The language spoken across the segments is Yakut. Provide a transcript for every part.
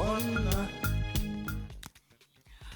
Уонна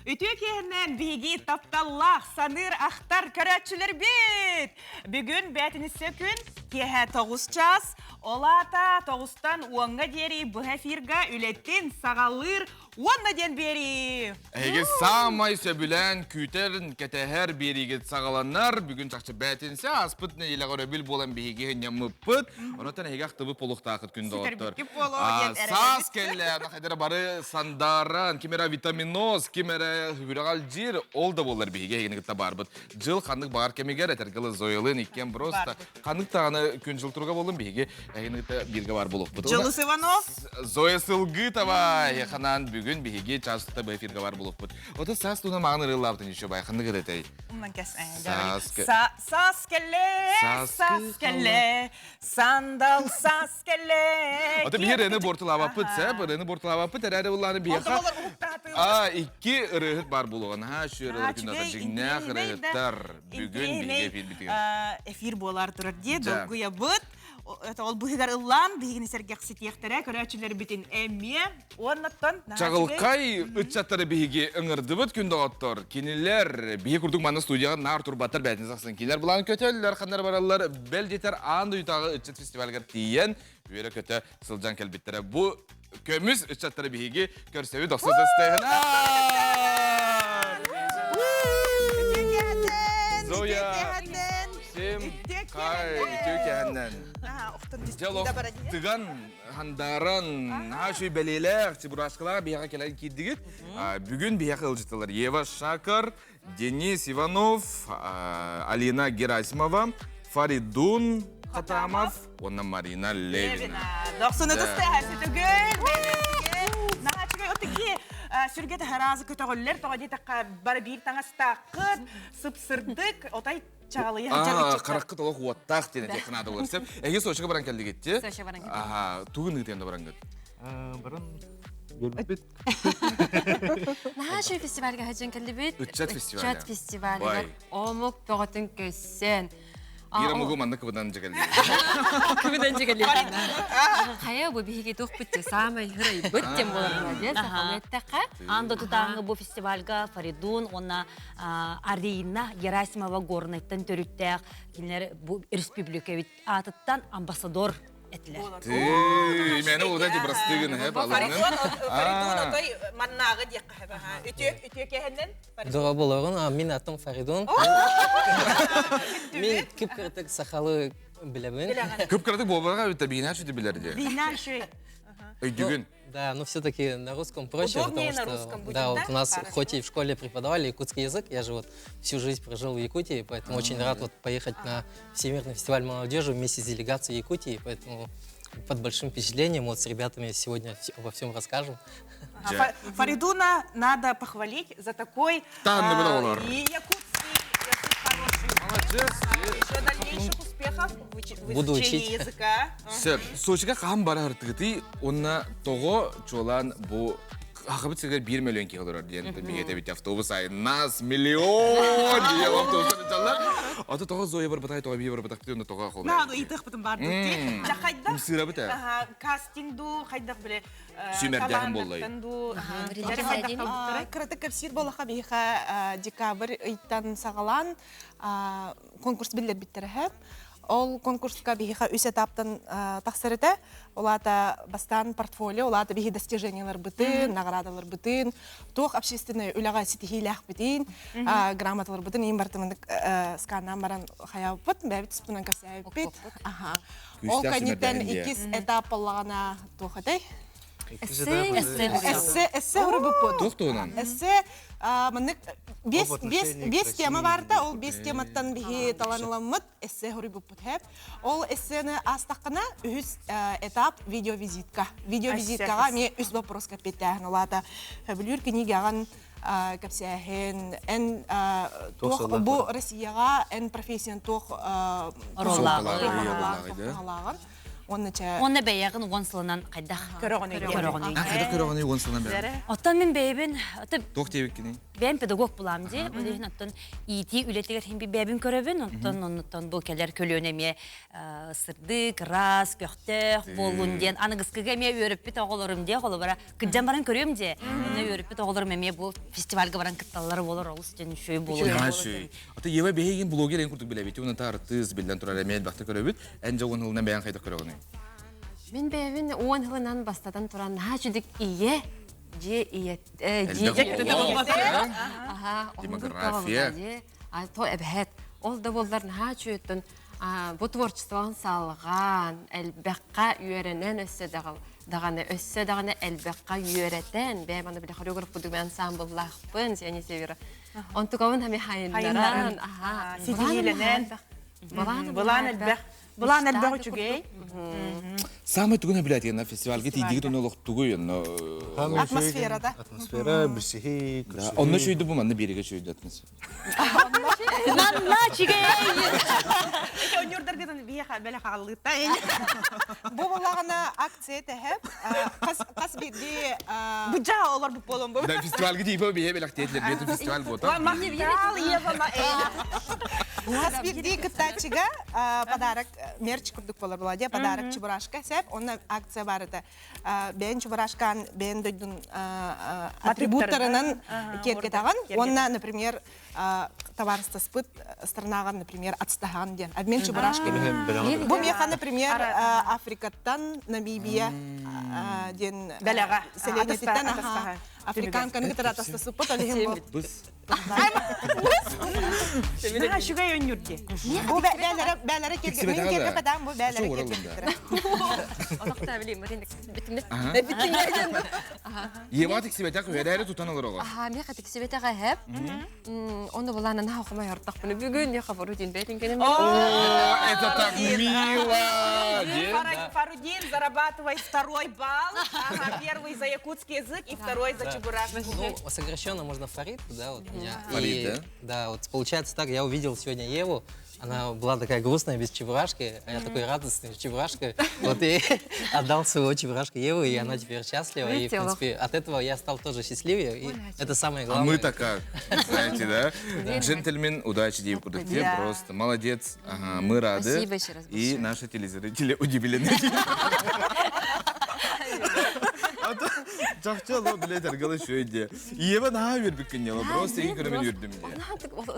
Үтүө киэһэннэн биһиги тапталлаах, саныыр, ахтар көрөөччүлэрбит! Бүгүн бээтиниссэ күн, киэһэ 9 час, ол аата тоҕустан уоҥҥа диэри быһа эфирга үлэтин саҕалыыр уонна диэн биэрии! Эһиги саамай сөбүлээн күүтэр, кэтэһэр биэриигит саҕаланар. Бүгүн чахчы бээтинсэ ааспыт нэдиэлэҕэ өрөбүл буолан биһиги ынньаммыппыт. Онон эһиги ахтыбыт буолуохтаахыт күн доҕоттор. Сүтэрбиккит буолуо диэн Саас эрэнэбит. кэллэ, хайдара бары сандааран, ким эрэ витаминоз, ким эрэ сүрэҕэлдьиир, ол да буоллар биһиги эһигини кытта баарбыт. Дьыл ханнык баҕар кэмигэр этэргэ Зоялыын иккиэн просто ханнык даҕаны күн дьыл туруга буоллун биһиги эһигини кытта бииргэ баар буолуохпут. Дьылыс Иванов. Зоя Сылгытова ханаан бүгүн биһиги чаастата бу эфиргэ бар буолуохпут. Ото саас туна маҕан ырыалаабытын еще бай ханнык ырыатай? Умнан кэс. Саас Саас кэллэ, саас кэллэ, сандал саас кэллэ. Ото биһи ырыаны буортулаабаппыт, сэп, ырыаны буортулаабаппыт, эрээри буллааны биһиэхэ А, икки ырыаһыт бар буолуоҕа. Наһаа үчүгэй ырыалар күн дьиҥнээх ырыаһыттар бүгүн биһиги эфирбитигэр. Эфир буолар турар дии, долгуйабыт. Ол быһыгар ыллаан, биһигини сэргэхситиэхтэрэ, көрөөччүлэрбитин эмиэ. Уоннаттан Чаҕылхай ыччаттары биһиги ыҥырдыбыт күн доҕоттор. Кинилэр биһи курдук манна студияҕа наар турбаттар бээтин сахсын. Кинилэр былаан көтөллөр, ханнар бараллар, бэл диэтэр аан дойдутааҕы ыччат фестивалыгар тиийэн үөрэ-көтө сылдьан кэлбиттэрэ. Бу көмүс ыччаттары биһиги көрсөбүт охсо Зоя, Сим, Кай, үтүө кэһэннэн. Дьэ тыган, хандаран, наһаа үчүгэй бэлиэлээх, чебурашкалаах биһиэхэ кэлэн киирдигит. Бүгүн биһиэхэ ыалдьытталар Ева Шакар, Денис Иванов, Алина Герасимова, Фаридун Хатамов уонна Марина Левина. Дохсуну тыстыаха сүтүгүн, Наһаа үчүгэй отуки сүргэ таһараазы көтөҕүллэр, тоҕо диэтэххэ бары биир таҥастааххыт, сып-сырдык, отай чаҕылыйа Аа, хараххыт олох уоттаах диэн этиэххэ наада буолар. Сөп. Эһиги Сочига баран кэллигитти? Сочи баран кэллигит. Аха, тугун ыытыан да барангыт? Баран көрбүппүт. Наһаа үчүгэй фестивальга сылдьан кэллибит. Ыччат фестиваля. Ыччат фестивалыгар омук бөҕөтүн көссөн. Биир омугу маннык кыбынан дьэгэллиир. Кыбынан дьэгэллиир. Хайа бу биһиги туохпут те саамай хырайбыт тем болар диэн сахалыы эттэххэ. Аан дойдутааҥы бу фестивальга Фаридун уонна Арина Герасимова Горнайтан төрүттээх кинилэр бу республикабит аатыттан амбассадор этилэр. Ты, именно вот эти простые гына, Фаридун отой маннааҕы диэххэ үтүө үтүө кэһэннэн Дора болорун, мин атым Фаридун. Мин кып-кыратык сахалы билэмин. Кып-кыратык буолбаҕа эбит биинаа шүтү билэр дии. Биинаа шүй. Өйдүгүн. Да, но все-таки на русском проще, Удобнее потому что, на русском будет, да, вот да? у нас Хорошо. хоть и в школе преподавали якутский язык, я же вот всю жизнь прожил в Якутии, поэтому очень рад вот поехать на Всемирный фестиваль молодежи вместе с делегацией Якутии, поэтому под большим впечатлением вот с ребятами сегодня обо всем расскажем. Ага, Фаридуна надо похвалить за такой и якутский язык хороший. Молодец. Еще дальнейших успехов в Буду изучении учить. языка. Сөп. Сочига хаһан бара ыртыгытый, уонна тоҕо чуолаан бу Хахабыт сиригэр биир миллион киһи олорор диэн биһиэтэбит автобус айнаас миллион диэн автобустар дьаллар. Ото тоҕо Зоя барбатай тоҕо бии барбатахпыт уонна тоҕо холбай. Нааны ыйытыахпытын баар дуу. Дьэ хайдах? Ымсыырабыт ээ. Кастинг дуу, хайдах биле Сүүмэрдээһин буоллай. дуу. Кыратык кэпсиир буоллахха биһиэхэ декабрь ыйтан саҕалаан конкурс биллэрбиттэрэ Ол конкурска биһиэхэ үс этаптан тахсар этэ. Ол аата бастаан портфолио, ол аата биһи достижениеларбытын, наградаларбытын, туох общественный үлэҕэ ситиһиилээхпитин, грамоталарбытын иин бартымындык сканнаан баран хайаабыппыт, бэйэбит туспунан кэпсээбиппит. Ол кэнниттэн иккис этап буоллаҕына туох этэй? Эссе, эссе урубуппут. Туох туһунан? Эссе маннык биэс биэс биэс тема баарта, ол биэс тематтан биһи талан ыламмыт эссе хоруйбуппут хэп. Ол эссени аастаххына үһүс этап видеовизитка. Видеовизиткаҕа эмиэ үс вопрос кэппиэттээһин улаата. Хөбүлүүр кинигэҕин кэпсээһин, эн туох бу Россияҕа эн профессиян туох Оруоллааҕын. туһалааҕын. Уонна чэ Уонна бэйэҕин уон сылынан хайдах Көрөҕүнүй. көрөҕүнүй? Хайдах көрөҕүнүй уон сылынан бэйэҕин? Оттон мин бэйэбин Туох диэбиккиний? Бэйэм педагог булаам дии. Ол иһин оттон иитии үлэтигэр иһин бэйэбин көрөбүн. Оттон оннуттан бу кэлэр көлүөнэ эмиэ сырдык, ыраас, көхтөөх буоллун диэн аныгыскыга эмиэ үөрэппит оҕолорум диэ холобура кырдьан баран көрүөм дии. Онно үөрэппит оҕолорум эмиэ бу фестивальга баран кытталлара буолар олус диэн үчүгэй буолуо. Үчүгэй. Ата Ева биһигин блогер эн курдук билэбит. Уна артыыс биллэн турар эмиэ элбэхтэ көрөбүт. Эн дьэ уон сылынан бэйэҥ хайдах көрөҕүнүй? Мин бэйэбин уон сылынан бастатан туран наһаа үчүгэй ийэ дьиэ ийэ Демография. То эбэһэт. Ол да буоллар наһаа үчүгэйтэн бу творчествоҕын салҕаан, элбэххэ үөрэнэн өссө даҕаны өссө даҕаны элбэххэ үөрэтэн, бэйэм аны били хореограф курдук ансамбллаахпын, Сеня Севера. Онтукабын хами хайыннаран, ситиһиилэнэн, былаан элбэх. Былаан элбэх үчүгэй. Самый тугун билэтигин фестивальга тиийдигит онно олохтугуй онно Атмосфера да. Атмосфера, бүсиһи, Онно шүйді бу манна бириге шүйді атмосфера. Манна үчүгэй! Эки онньурдаргытын биэха бэлэ хааллыытта. Бу булаҕына акция тэһэп хас бирди Быдьа олор бу болон бу. Да фестивальга тиийбэ бие белэхтиэтилер биэтин фестиваль буота. Махтал Ева Хас бирди кыттааччыга подарок мерч курдук болар була подарок чебурашка сеп онно акция барыта бэйэн чебурашкан бэйэн дойдун атрибуттарынан киэргэтаҕын уонна например товарыстаспыт странаҕар например ацтаһаҕын диэн обмен чебурашкой бу меха например Африкаттан Намибия диэн бэлэҕэ сэлиэнньэтиттэн африканканы кытары атастасыппыт ол иһин бу Наһаа үчүгэй өнньүр дии. Бу бээлэрэ бээлэрэ киргэ мин киргэ бадаам бу бээлэрэ киргэ. Олохта билим битимне. Ева тиксибэтэх үһэрээри тутан олороҕо. Аха, миэхэ тиксибэтэх эһэп. Ону булаан наһаа хомой ортохпуну бүгүн я Фарудин бэйтин кенем. О, это так мило! Фарудин, зарабатывай второй балл. Ага, первый за якутский язык и второй за чебурашку. Ну, сокращенно можно Фарид, да, вот меня. Фарид, И, да? Да, вот получается так, я увидел сегодня Еву, она была такая грустная, без чебурашки, а я такой радостный, с чебурашкой. Вот и отдал своего чебурашку Еву, и она теперь счастлива. И, в Видите, принципе, от этого я стал тоже счастливее, и это самое А главное. мы-то как, знаете, да? Джентльмен, удачи тебе, куда тебе Да. просто. Молодец, ага, мы рады. Спасибо еще раз И большое. наши телезрители удивлены. Чахча билет аргалы шөйде. Ева наһаа үөрбүккүн Ева, просто иң көрөмөн үөрдүм дии.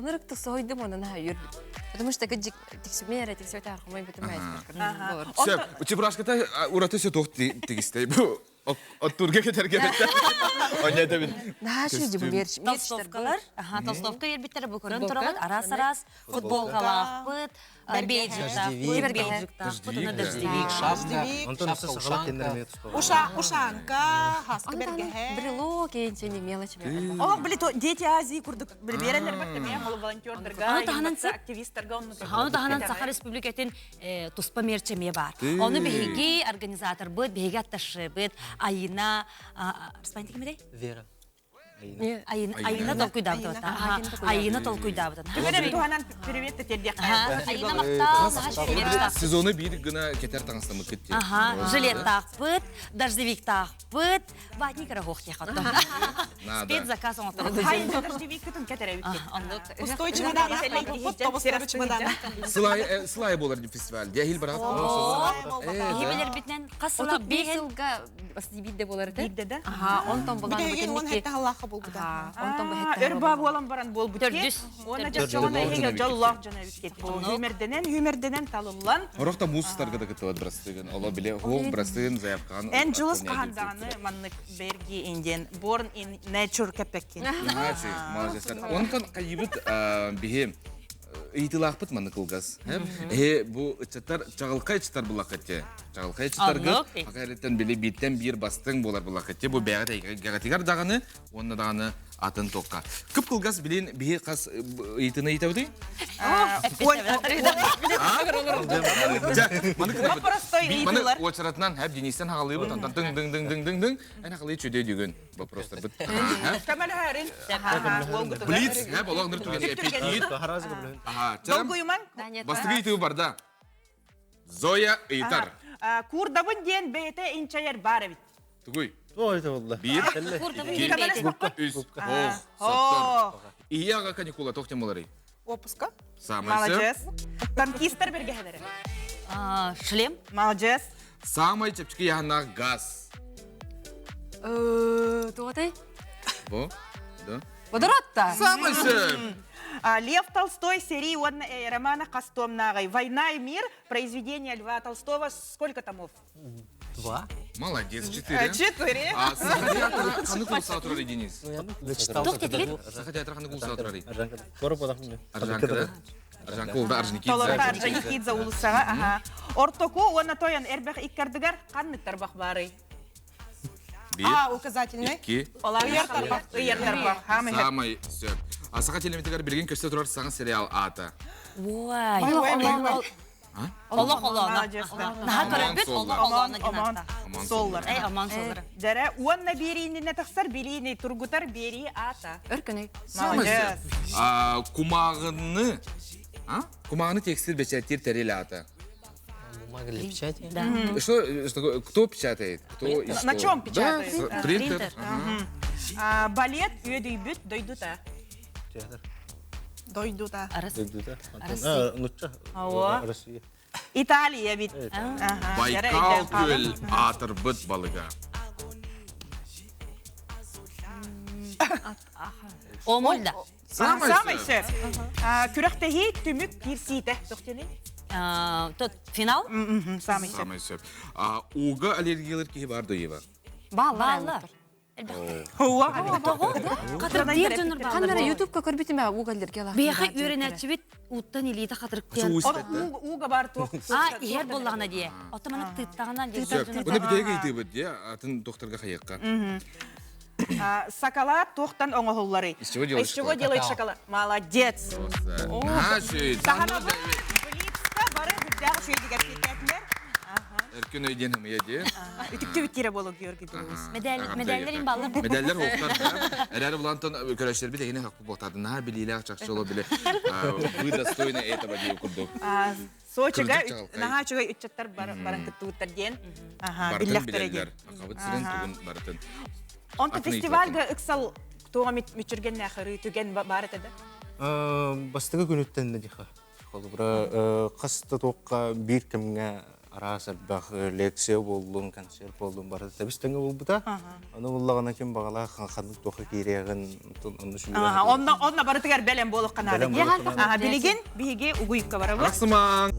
Ынырык тусойдум оны наһаа үөрбүт. Потому что кыджик тиксүмээр тиксүмээр хомой бутум Сөп, чебурашката ураты сөт ох тигистэй бу. Оттурга кетерге бетте. Оня да Наһаа шүйді бу мерч. Толстовкалар, аха, толстовка ербиттер бу көрөн турабыт, арас-арас, футболкалаахпыт, бейджиктаахпыт, бейджиктаахпыт, уна дождевик. Шапка, Онтон шапка, өссө сахалар ушанка. кеннер туспа. Уша, ушанка, хаска бергеһэ. Брелок, енчени мелочи. Олох били то дети Азии курдук билберелер баттемия ол волонтердарга, Аны таһынан сып. активисттарга онну. Аны таһынан Саха Республикатын туспа мерчемие бар. Оны биһиги организаторбыт, биһиги атташыбыт, Айына, Распанти кимдей? Вера. Айына Айына толкуйдаабыт. Айына толкуйдаабыт. Түгенер туһанан привет тердиэх. Айына мактал, наһаа Сезоны биир гына кетер таҥастамыт кытти. Аха, жилет таахпыт, дождевик таахпыт, ватник рахох тиэхаттан. Надо. Спецзаказ оҥотторбут. Хайын дождевик кытын кетеребит. Оннук. Пустой чемодан, пустой чемодан. Сылай сылай болар фестиваль. Дяхил барат. Киһи билэрбитинэн хас сыла Отут бир биэһин сылга бирде болар этэ. Бирде да? Аха, онтон булан Бүтеген он хэтте халлаха булбута. Онтон бу Өр буолан баран буолбут. Төрдүс. Уонна дьоҕон эһигэ дьоллоох дьон эбит кет. Хүмерденен, хүмерденен талыллан. Орохта муустарга да кытыбат брастыгын. Оло биле хоох брастыгын заявкан. Эн жылыс кахандаганы маннык берги инден born in nature кепеккин. Наачы, молодец. Онтон кайыбыт биһи ыйтылаахпыт манны кылгас. Э бу ычаттар чаҕылхай ычаттар буллаххытте. Чаҕылхай ычаттаргыт Оннук. хакайрыттан били бииртэн биир бастыҥ буолар буллаххытте. Бу бэҕэ гагатыгар даҕаны, уонна даҕаны атын токка. Кып кылгас билин биһи хас ыйтыны ыйтабытый? Простой ыйтылар. Маны очаратынан хэп Денистен хагалыыбыт, онтон дың дың дың дың дың дың. Эн хагалыы чөдө дүйгөн вопростар быт. Көмөлөһөрүн. Блиц, хэп олох ныр түгэн эпикит. Харазы билен. Аха, чам. Долгуйман. Бастыгы ыйтыы барда. Зоя ыйтар. Куурдабын диэн бэйэтэ инчэйэр баар эбит. Тугуй? Туох это буолла? Биир, икки, үс, ох, соттор. Ийэ аҕа каникула туох тем боларый? Отпуска. Самый сөп. Молодец. Танкистар бэргэһэлэрэ. Шлем. Молодец. Самай чэпчэки яһаннаах газ. Туотай? Бу? Да? Водородта. Самай сөп. Лев Толстой серии уонна романа хас томнааҕый «Война и мир» произведение Льва Толстого сколько томов? Два. Молодец, четыре. Четыре. А Саха театра ханнык улуусаҕа турар Денис? Ну, я дочитал. Туох диэтигит? Саха театра ханнык улуусаҕа турарый? Аржанка. Скоро подохну. Аржанкада. Аржанка улда Орджоникидзе. Толору Орджоникидзе уулуссаҕа. Аха. Ортоку уонна тойон эрбэх иккардыгар ханнык тарбах баарый? Биир, А, указательный. икки, Ыйар тарбах. Ыйар тарбах. Хаамый. Самай сөп. А саха телеметигэр билигин көстө турар саҥа сериал аата. Ой. Ой, ой, ой. Олох олооно. Молодец, да. Наһаа көрөбүт, олох олооно Омон, генатта. Омон Соллар. Эй, омон соллар. Дьэрэ, уонна биэриининэ тахсар билиини тургутар биэрии аата. Өркөнөй. Самай Молодец. сөп. А, Кумааҕыны А? Кумааҕыны текстиль бэчээттиир тэрил аата. Бумага для печати. Да. Что, что, кто печатает? Кто и На что? чем печатает? Да, Да. принтер. Принтер. Ага. А, балет үөдүйбүт дойдута. Театр. Дойдута. Арас. Дойдута. Россия. А, нучча. Ого. Россия. Италия бит. Ага, дьэрэ, Байкал өйдөөн хаалан. күөл аатырбыт балыга. Омульда. Самай Самай сөп. сөп. А, Күрэхтэһии түмүк киирсиитэ. Тохтени? Тот финал. Самай сөп. Самай сөп. А, Уга аллергиялар киһи бар дойыба. Бааллар. Бааллар. Хуа. Катырдыр дьоннор Ханнара бааллар. ютубка көрбүтүм ээ угаллерге лах. Биэхэ үөрэнээччибит уттан илиитэ хатырыктыан. Уга бар туох. А, иһэр буоллаҕына дии. Ото маны тыыттаҕына дии. Сөп. Бұны бүтеге ыйтыбыт, де, атын докторга хайыққа. Сакалаат туохтан оҥоһулларый? Из чего делают Из чего шоколад? делают шоколад? Молодец. Наша, Саханабыт, Блицка бары үрдээх үчүгэйдик эппиэттээтилэр. Эркин өйден хымыя де. Үтүктүбүт тире болу Георгий Белоус. Медаллер баллар. Медаллер оқтар. Әрәр булантан көрәшләр бит әгене хакы болтады. На билиләк чакчы ола биле. Вы достойны этого дип курдук. Сочига Кырдьык чаҕылхай. наһаа үчүгэй ыччаттар баран кыттыбыттар диэн. Аха, Бартын биллэхтэрэ билеллер. диэн. Акабыт сирен тугун бартын. Онто Атын фестивальга ыксал туоҕа мүчүргэннээхэрий түгэн баар этэ да? Бастакы күнүттэн диха. Холобура, хас да туохха биир кэмҥэ араас элбэх лекция буоллун, концерт буоллун барыта тэбис тэҥэ буолбута. Ону буллаҕына ким баҕалаах ханнык туохха киириэҕин онно сүлүрэн. Онно онно барытыгар бэлэм буолуохха наада. Бэлэм буолуохха наада. Аха, билигин биһиги угуйукка барабыт. Рахсымаң.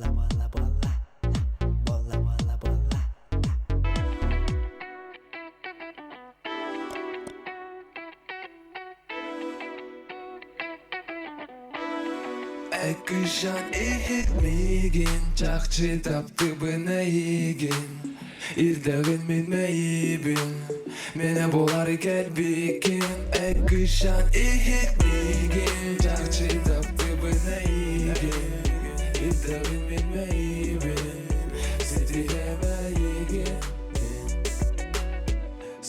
Эккүшан иһит миигин чахчы таптыбын эйигин Ирдэҕин мин мэйиибин Мене булар кэлбиккин Эккүшан иһит миигин чахчы таптыбын эйигин Ирдэҕин мин мэйиибин Ситиһэм эйигин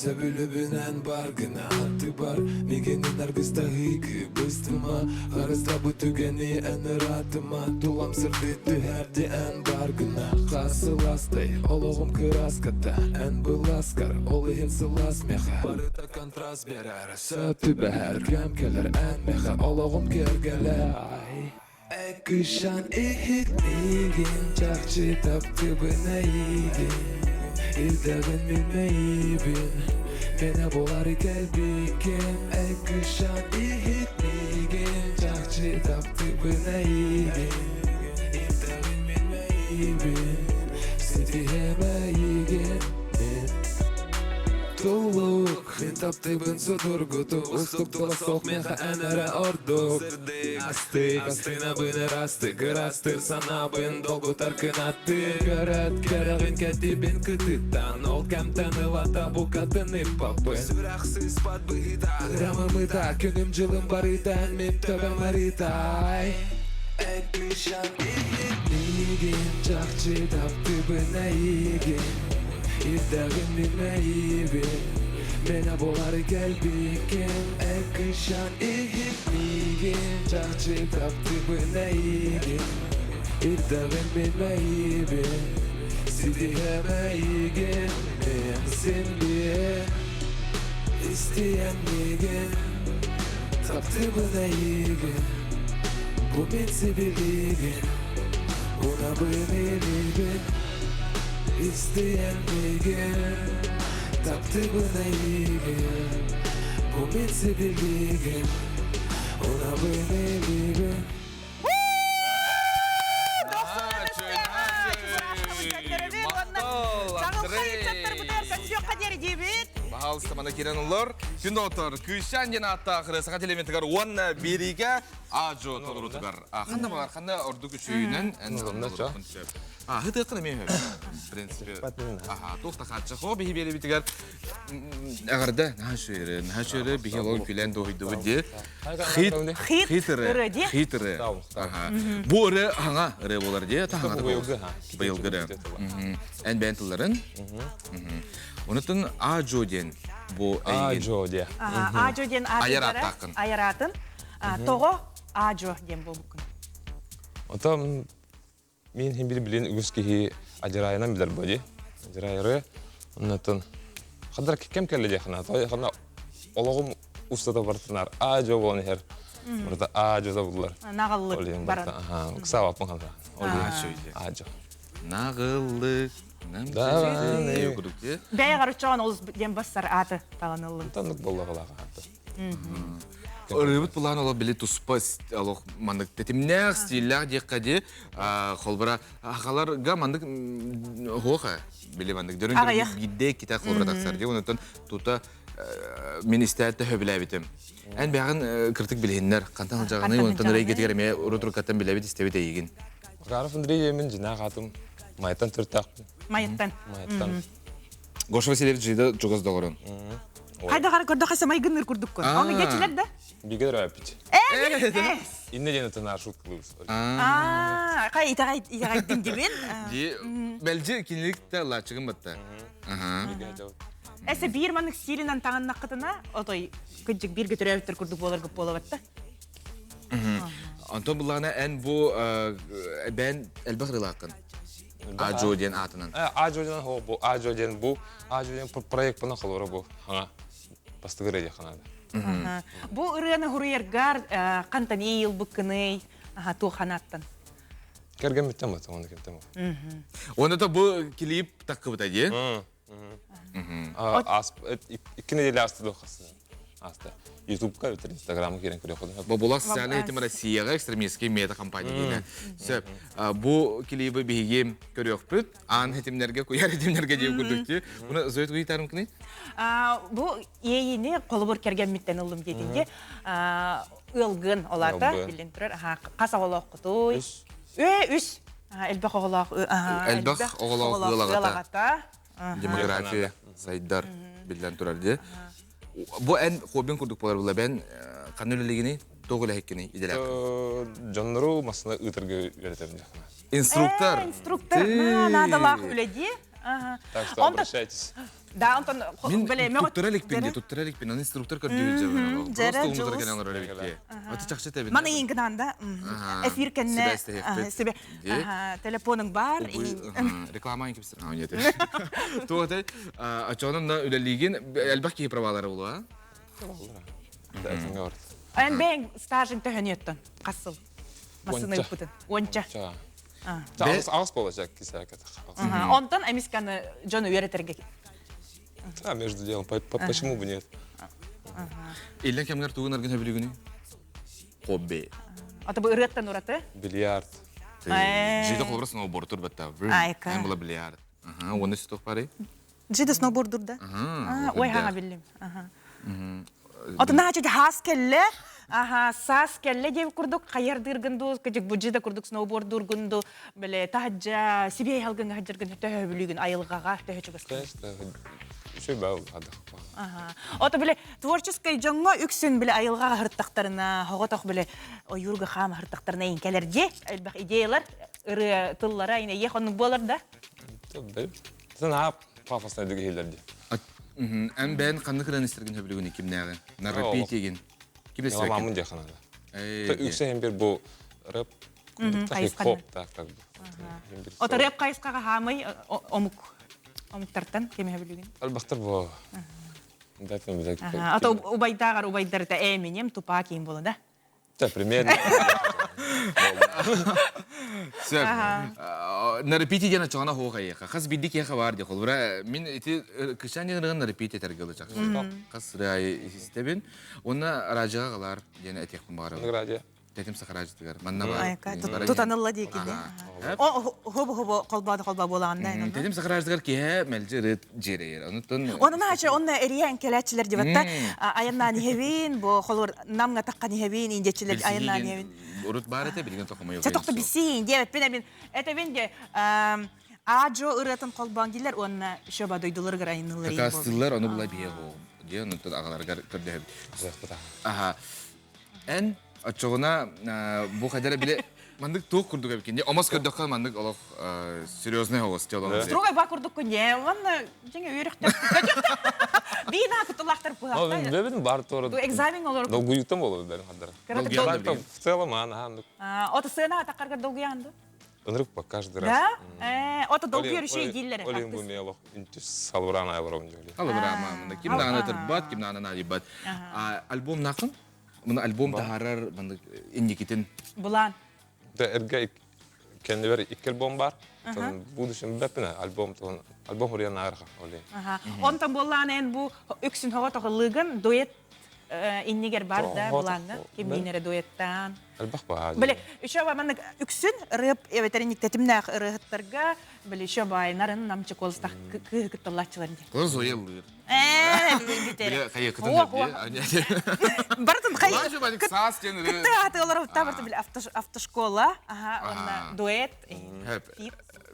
Сөбүлүбүнэн баргына аттыбар Мигинин аргыстаһыы быстыма Харыстабы түгэни эн ыраатыма Тулам сырды түһэрди эн баргына Хасыластай олоҕум кырааската Эн быласкар ол иһин сылаас меха Барыта контраст берэр Сөп түбэһэр кэм кэлэр эн меха Олоҕум кэргэлэ Эккүшан иһит миигин чахчы таптыбын эйигин Ирдэҕин мин мэйиибин Мене булар кэлбиккин Эккүшан иһит миигин чахчы таптыбын эйигин Ирдэҕин мин мэйиибин Ситиһэм эйигин Тулук, мин таптыыбын судургутук Устук тула суох миэхэ эн эрэ ордук Астык, астынабын ырастык Ырастыр санаабын долгутар кынаттык Көрөт кэрэҕин кэтибин кытыттан Ол кэмтэн ылата букатын ыппаппын Сүрэх сыыспат быһыыта Ырамым ыта, күнүм-дьылым барыта Эн мин төбөм арытай Эккүшан иһит миигин Чахчы таптыыбын эйигин Ирдэҕин мин мэйиибин Мене булар кэлбиккин Эккүшан иһит миигин Чахчы таптыыбын эйигин Ирдэҕин мин мэйиибин. Ситиһэм эйигин мин син биир Истиэм миигин Таптыыбын эйигин Бу мин сибилигин Унабын илиибин Истиэм миигин Таптыыбын эйигин Бу мин сибилигин Унабын илиибин Пожалуйста, мана кирен олор. Күн доктор, Күйшан диэн ааттаах Саха телевизорыгар уонна биэриигэ Ажо толорутугар. Ханна бар, ханна ордук үчүгүйүнэн эн толоруккун сөп. А, хытыаккын эмиэ сөп. В принципе. Аха, туох да хааччах. О, биһи биэрибитигэр Эҕэрдэ, наһаа үчүгэй, наһаа үчүгэй, биһи олох күлэн дуоһуйдубут дии. Хит, хит ырыа, хит ырыа. Бу ырыа хаҥа ырыа буолар дии, таһаҥа быйылгы ырыа. Эн бэйэн тылларын. Онутун Ажо диэн бу Ажо диэн. Ажо диэн Айар ааттааххын. Айар аатын. Тоҕо Ажо диэн буолбуккун? Отон Мин иһин били билин үгүс киһи адьыраайынан билэр бу дии. Адьыраайыры оннотон хандар кэм кэллэ диэх хана. Хана олоҕум устата бартынар аа-дьуо буолан иһэр. Барыта аа-дьуо да буллар. Наҕыллык баран. Аха, ыксаабаппын хана. Аа-дьуо. Наҕыллык. Бэйэҕэр оччоҕон олус диэн бассар ааты талан ыллым. Таннык буолла ааты. Ырыыбыт былаан олох били туспа олох маннык тэтимнээх, стиллээх диэххэ дии. Холбура хахаларга маннык хуоха били маннык дөрүн гидде кита холбура тахсар дии. Онтон тута мин истээт төһө билээбитим. Эн бэҕин кыртык билиһиннэр. Хантан сылдьаҕыный, онтон ырайгетигэр эмиэ урут-уруккаттан билэбит, истэбит эйигин. Макаров Андрей мен жинаа атым Майттан төртаахпын. Майттан. Майттан. Гоша Васильевич жида чугас доҕорун. Хайдахара көрдөхө самайгынныр курдуккун. Оны гечилер да? Биге рэпит. Инне ден это наш шуткалыбыз. Аа, кай итагай итагайдын дибин. Ди белжи кинилик та лачыгын батта. Эсе бир манык стилинен таңыннаккытына отой кыджык бир көтөрөбүттер курдук болар көп болобатта. Антон буллаҕына эн бу бээн элбэх ырылааккын. Ажо диэн аатынан. Ажо диэн хо бу Ажо диэн бу Ажо диэн проект бына холоро бу. Хана бастыгыр эдэ ханада. Бу ырыаны хуруйаргар хантан ил быккыный туоханаттан. Кэргэн бүттем бата, оны кемтем. Оны да бу клип таккыбыта дии. Икки неделя асты дохасы. Аста. Ютубка өтөр Инстаграмы кирен көрө ходун. Бу була социальный этим Россияга экстремистский мета компания диэн. Сөп. Бу клибы биһиги көрүөхпүт. Аан этимнерге, куяр этимнерге диye курдук ди. Буну Зоя тугуйтарым кини? Бу иэйини холобур кэргэммиттен ыллым диэтинге ылгын олата билин турар. Хас оҕолооххутуй? Үс. Ү үс. Элбэх оҕолоох Элбэх оҕолоох ыалагата. Демография сайдар биллэн турар дии. Бу эн хоббин курдук болар була бен ханна үлэлигини тоҕу үлэһиккини иделээх. Дьоннору массына ыытырга үөрэтэбин. Инструктор. Инструктор. Наадалаах үлэ дии. Так что обращайтесь. Да, онтон Мин туттара иликпин дии, туттара иликпин. Аны инструктор көрдүүр дьэ. Просто умутар кэлэн олорор эбит Аты чахчы тэбин. Маны иин гынан да. Эфир кэннэ себе телефонуң бар. Реклама ин кипсер. А, нет. Туотай, ачонун да үлэлигин элбэх киһи правалары була. Эн бэйэҥ стажың төһөнүөттөн хас сыл? Массыына ыппытын. Уонча. Аҕыс буолачак кисээкэтэх. Онтон эмисканы дьону үөрэтэргэ. А, между делом, почему бы нет? Иллен кэмгэр тугун аргын хөбүлүгүнүй? Хобби. Ата бу ырыаттан ураты? Бильярд. Жида холбура сноубордур батта. Айка. Эн була бильярд. Ага, уонна сүтөх бары? Жида сноубордур да? Ой, хаҥа биллим. Ото наачы хаас келле, аха саас келле диэбит курдук хайардыыргын дуу, кыдьык бу да курдук сноубордуургун дуу, бile таһаджа сибиэй халгыҥҥа хаджыргын төһө бүлүүгүн айылҕаҕа төһө чугас. Конечно, үчүгэй баа адах. Аха. Ото бile творческий дьоҥҥо үксүн бile айылҕаҕа хыртахтарына, хоҕотох бile ойуурга хаама хыртахтарына иҥкэлэр дьиэ, элбэх идеялар, ырыа тыллара ине иэх оннук буолар да. Наһаа пафоснай дыгыһыылар дии. Эн бэйэн ханнык ырыаны истэргин сөбүлүгүн кимнээҕи? На репитигин. Ким Мамын диэханада. Үксэ бир бу рэп хип-хоп так как бы. Ото рэп хайысхаҕа хаамый омук омуктартан кимиһэ билигин? Албахтар бу. Ото убайдааҕар убайдарыта Эминем, Тупак киин буола да? Да, примерно. Сөп. На репите диэн очоҕуна хуох айыаха. Хас биирдии киһиэхэ баар дии. Холобура, мин ити кышан диэн ырыган на репите этэргэ ылы чахчы. Хас ырыа истэбин. Уонна радиоҕа галаар диэн этиэхпин баҕарабын. Радио. Тэтим сахараажытыгар. Манна бар. Тутанылла диэки. О, хобу хобу холбоодо холбоо буолаҕын Тэтим сахараажытыгар киһэ мэлдьи ырыт дьиэрэйэр. Онуттан Онон ача онно эрийэн кэлээччилэр дебатта айаннаан иһэбин, бу холур намҥа таххан иһэбин, индиэччилэр айаннаан иһэбин. Урут баар этэ, билигин тохомойу. Чэ тохто билсиин диэбэппин эбин. Этэбин де Аджо ырыатын холбоон дииллэр уонна шоба дойдуларыгар айанныыллар. Такастыыллар, ону була биһиэ диэн онтон аҕаларыгар көрдөһөбүт. Аха. Эн оччоҕуна бу хайдара биле маннык туох курдук эбикин омос көрдөххө маннык олох серьезный оҕус дьолон. Строгай ба курдук не уонна дьиҥэ үөрөхтөр. Биина кутулаахтар пыһахта. Бэбин бар туора. Экзамен олор. Долгуйуктан болор бэрин хаддара. В целом анахан. Ото сына атакарга долгуян Ынырык по каждый раз. Да? Ото долгуйар үшей дииллер. Олин бу мелох үнтүс салбыраан айыларым дьоли. Салбыраама. Ким даҕаны тырбат, ким даҕаны наадыйбат. Альбом нахын? Мына альбом таһаарар инникитин. Булан. Да эрге кэннибэр икки альбом бар. В будущем бэппинэ альбом альбом хуруйан аарха олин. Онтон буоллаан эн бу үксүн хоҕо тоҕылыгын дуэт иннигэр бар да булаанна кимниин эрэ дуэттаан. Элбэх баа. Били еще маннык үксүн ырыап эбэтэр инниктэтимнээх ырыаһыттарга били еще баайнарын намчы куоластах кыыһы кытталлааччылар дии. Кылы Зоя ыллыыр. Ээ, бүтэр. Хайыкытын Барытын хай. Кытты ааты олору табарты били автошкола, аха, онна дуэт.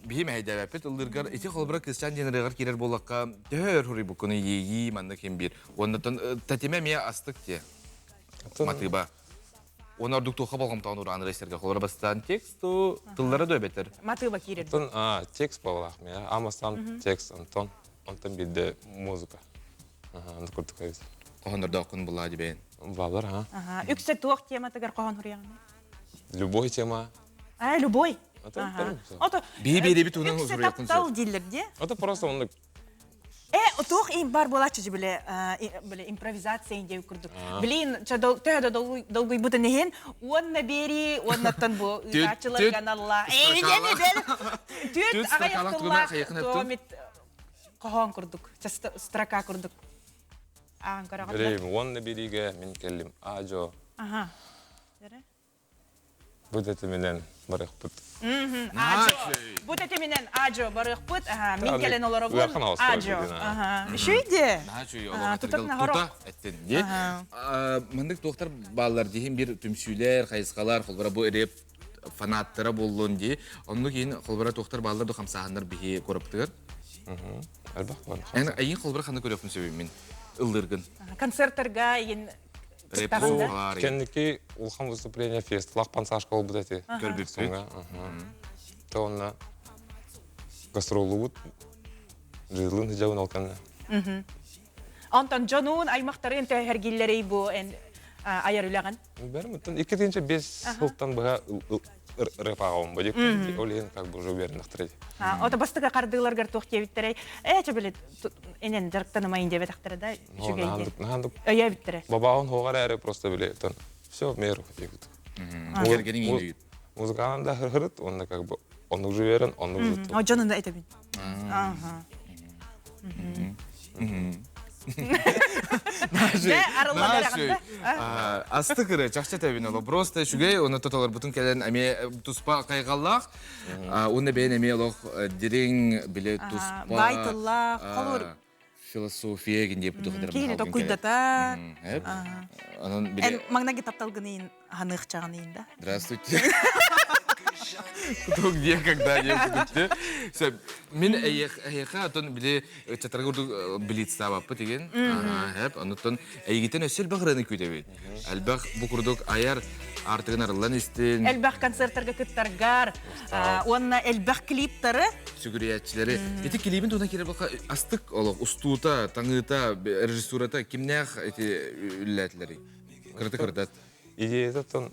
Биһи мэһэйдээбэппит ыллыыргар ити холобура кыысчаан диэн ырыаҕар киирэр буоллахха төһө өр хуруйбуккуну иэйии маннык ким биир уоннатан татиме эмиэ астык те матыба Оны ордук туохха болҕомтоҕун ураан ырайсарга холобура бастаан тексту тыллара да эбэтэр. Матыыба киирэр. Антон текст буоллаах мия. Амастан текст Антон. Онтон биирдэ музыка. Аны курдук эбит. Хоһоннордооххун булаа дибэйин. Балар, ха. Үксэ туох тематыгар хоһон хуруйаҕын? Любой тема. А, любой. Ото Биһи биэрэбит туһунан үксэ таптал дииллэр дии. Это просто он Э, туох им бар буолааччы биле биле импровизация диэн курдук. Блин, төһө да долгуйбутун иһин, уонна бери, уоннаттан бу ыытааччылар каналла. Түөт аҕыйах тыллаах туомит хоһоон курдук, строка курдук. Аан көрөҕүт. Уонна биригэ мин келлим. Ажо. Аха. Бу тэтиминэн барыахпыт. Ажо. Бу тэтиминэн ажо барыахпыт. Мин кэлэн олоробун. Ажо. Үчүй Наһаа Тута эттин дии. Маннык туохтар бааллар диһин бир түмсүүлэр, хайысхалар, холбора бу реп фанаттара буоллун дии. Оннук иһин холбора туохтар бааллар ду хамсааһыннар биһи кураптыгар. Элбэх бар. Эн айын холбора ханна көрүөхпүн сөбүн мин ыллыргын. Концерттарга иин Кэнники улахан выступление фестиваль пансашка болбут эти. Көрбүппүт. То онна гастроллубут жыылын хыжабын ол кэннэ. Онтон дьонуун аймахтарын төһөргиллэрий бу эн айар үлэҕин? Бәрім 2005 сылтан быһа ырыпаҕабын бу дип. Ол иһин как бы уже уверенныхтар Ото бастакы хардыыларгар туох диэбиттэрэй? Ээ, чэ били энен дьарыктанымайын диэбэтэхтэрэ да үчүгэй диэн. Өйөөбүттэрэ. Бабаҕын хоҕар эрэ просто били тон все в меру диэбит. Музыканан да хырхырыт, онно как бы оннук же уверен, оннук же. О, дьонун да этэбин. Ага. Асты кыры, чахчы тэбин оло. Просто үчүгэй, оны тотолорбутун кэлэн эмиэ туспа кайгаллаах, уонна бэйэн эмиэ олох дириҥ биле туспа байтыллаах, холур философия гин диэп духатар киһини токуйдатар. Анан биле Маҥнайгы тапталгыныйын ханыахчаҕыныйын да. Здравствуйте. Кто где, когда не Все, мин эйиэхэ отон били ыччаттарга курдук блицтаабаппыт деген. Хэп, онуттан эйигитен өссө элбэх ырыаны күүтэбит. Элбэх бу курдук айар артыгын арыллан истин. Элбэх концерттарга кыттаргар, уонна элбэх клиптары. Сүгүрүйээччилэри. Ити клибин туһунан киирэр буолха астык олох устуута, таҥыыта, режиссурата кимнээх ити үллээтилэрий? Кыраты кырдат. Идеята тон.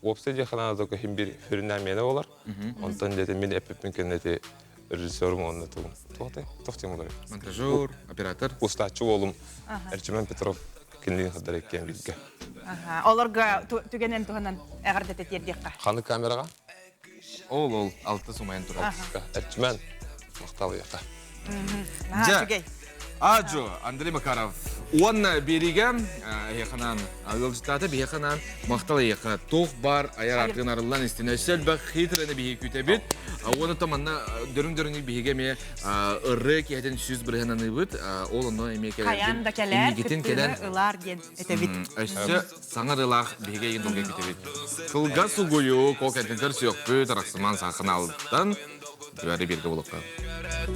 Уопсай дьиэхэ только хим бир хүрүнээмиэнэ болар. Онтон дете мин эппиппин кэннэ режиссерум онно тугум. Туохтай? Туох тем олар? Монтажер, оператор. Устааччы уолум Эрчимэн Петров кинилин хаддар эккиэн билгэ. Олорго түгэнэн туһанан эҕэрдэтэ тиэрдиэххэ. Ханы камераҕа? Ол ол алты сумайан турар. Эрчимэн махтал яха. Дьэ, Аджо, Андрей Макаров. Уонна биэриигэ эһиэхэнэн ыалдьыттаата биһиэхэнэн махтал эйиэхэ туох баар айар артыгын арыллан истин өссө элбэх хитрэни биһиги күүтэбит. Уонна то манна дөрүҥ-дөрүҥ биһиги эмиэ ырыа киһитин 100% аныыбыт. Ол онно эмиэ кэлэр. Хайаан да кэлэр, кыттыыны ылар диэн этэбит. Өссө саҥа ырыалаах биһиги эйигин долгуйа күүтэбит. Кылгас угуйу, кол кэнтэн көрсүөхпүт, арахсыман саахынаалыттан Бары бииргэ буолуохха.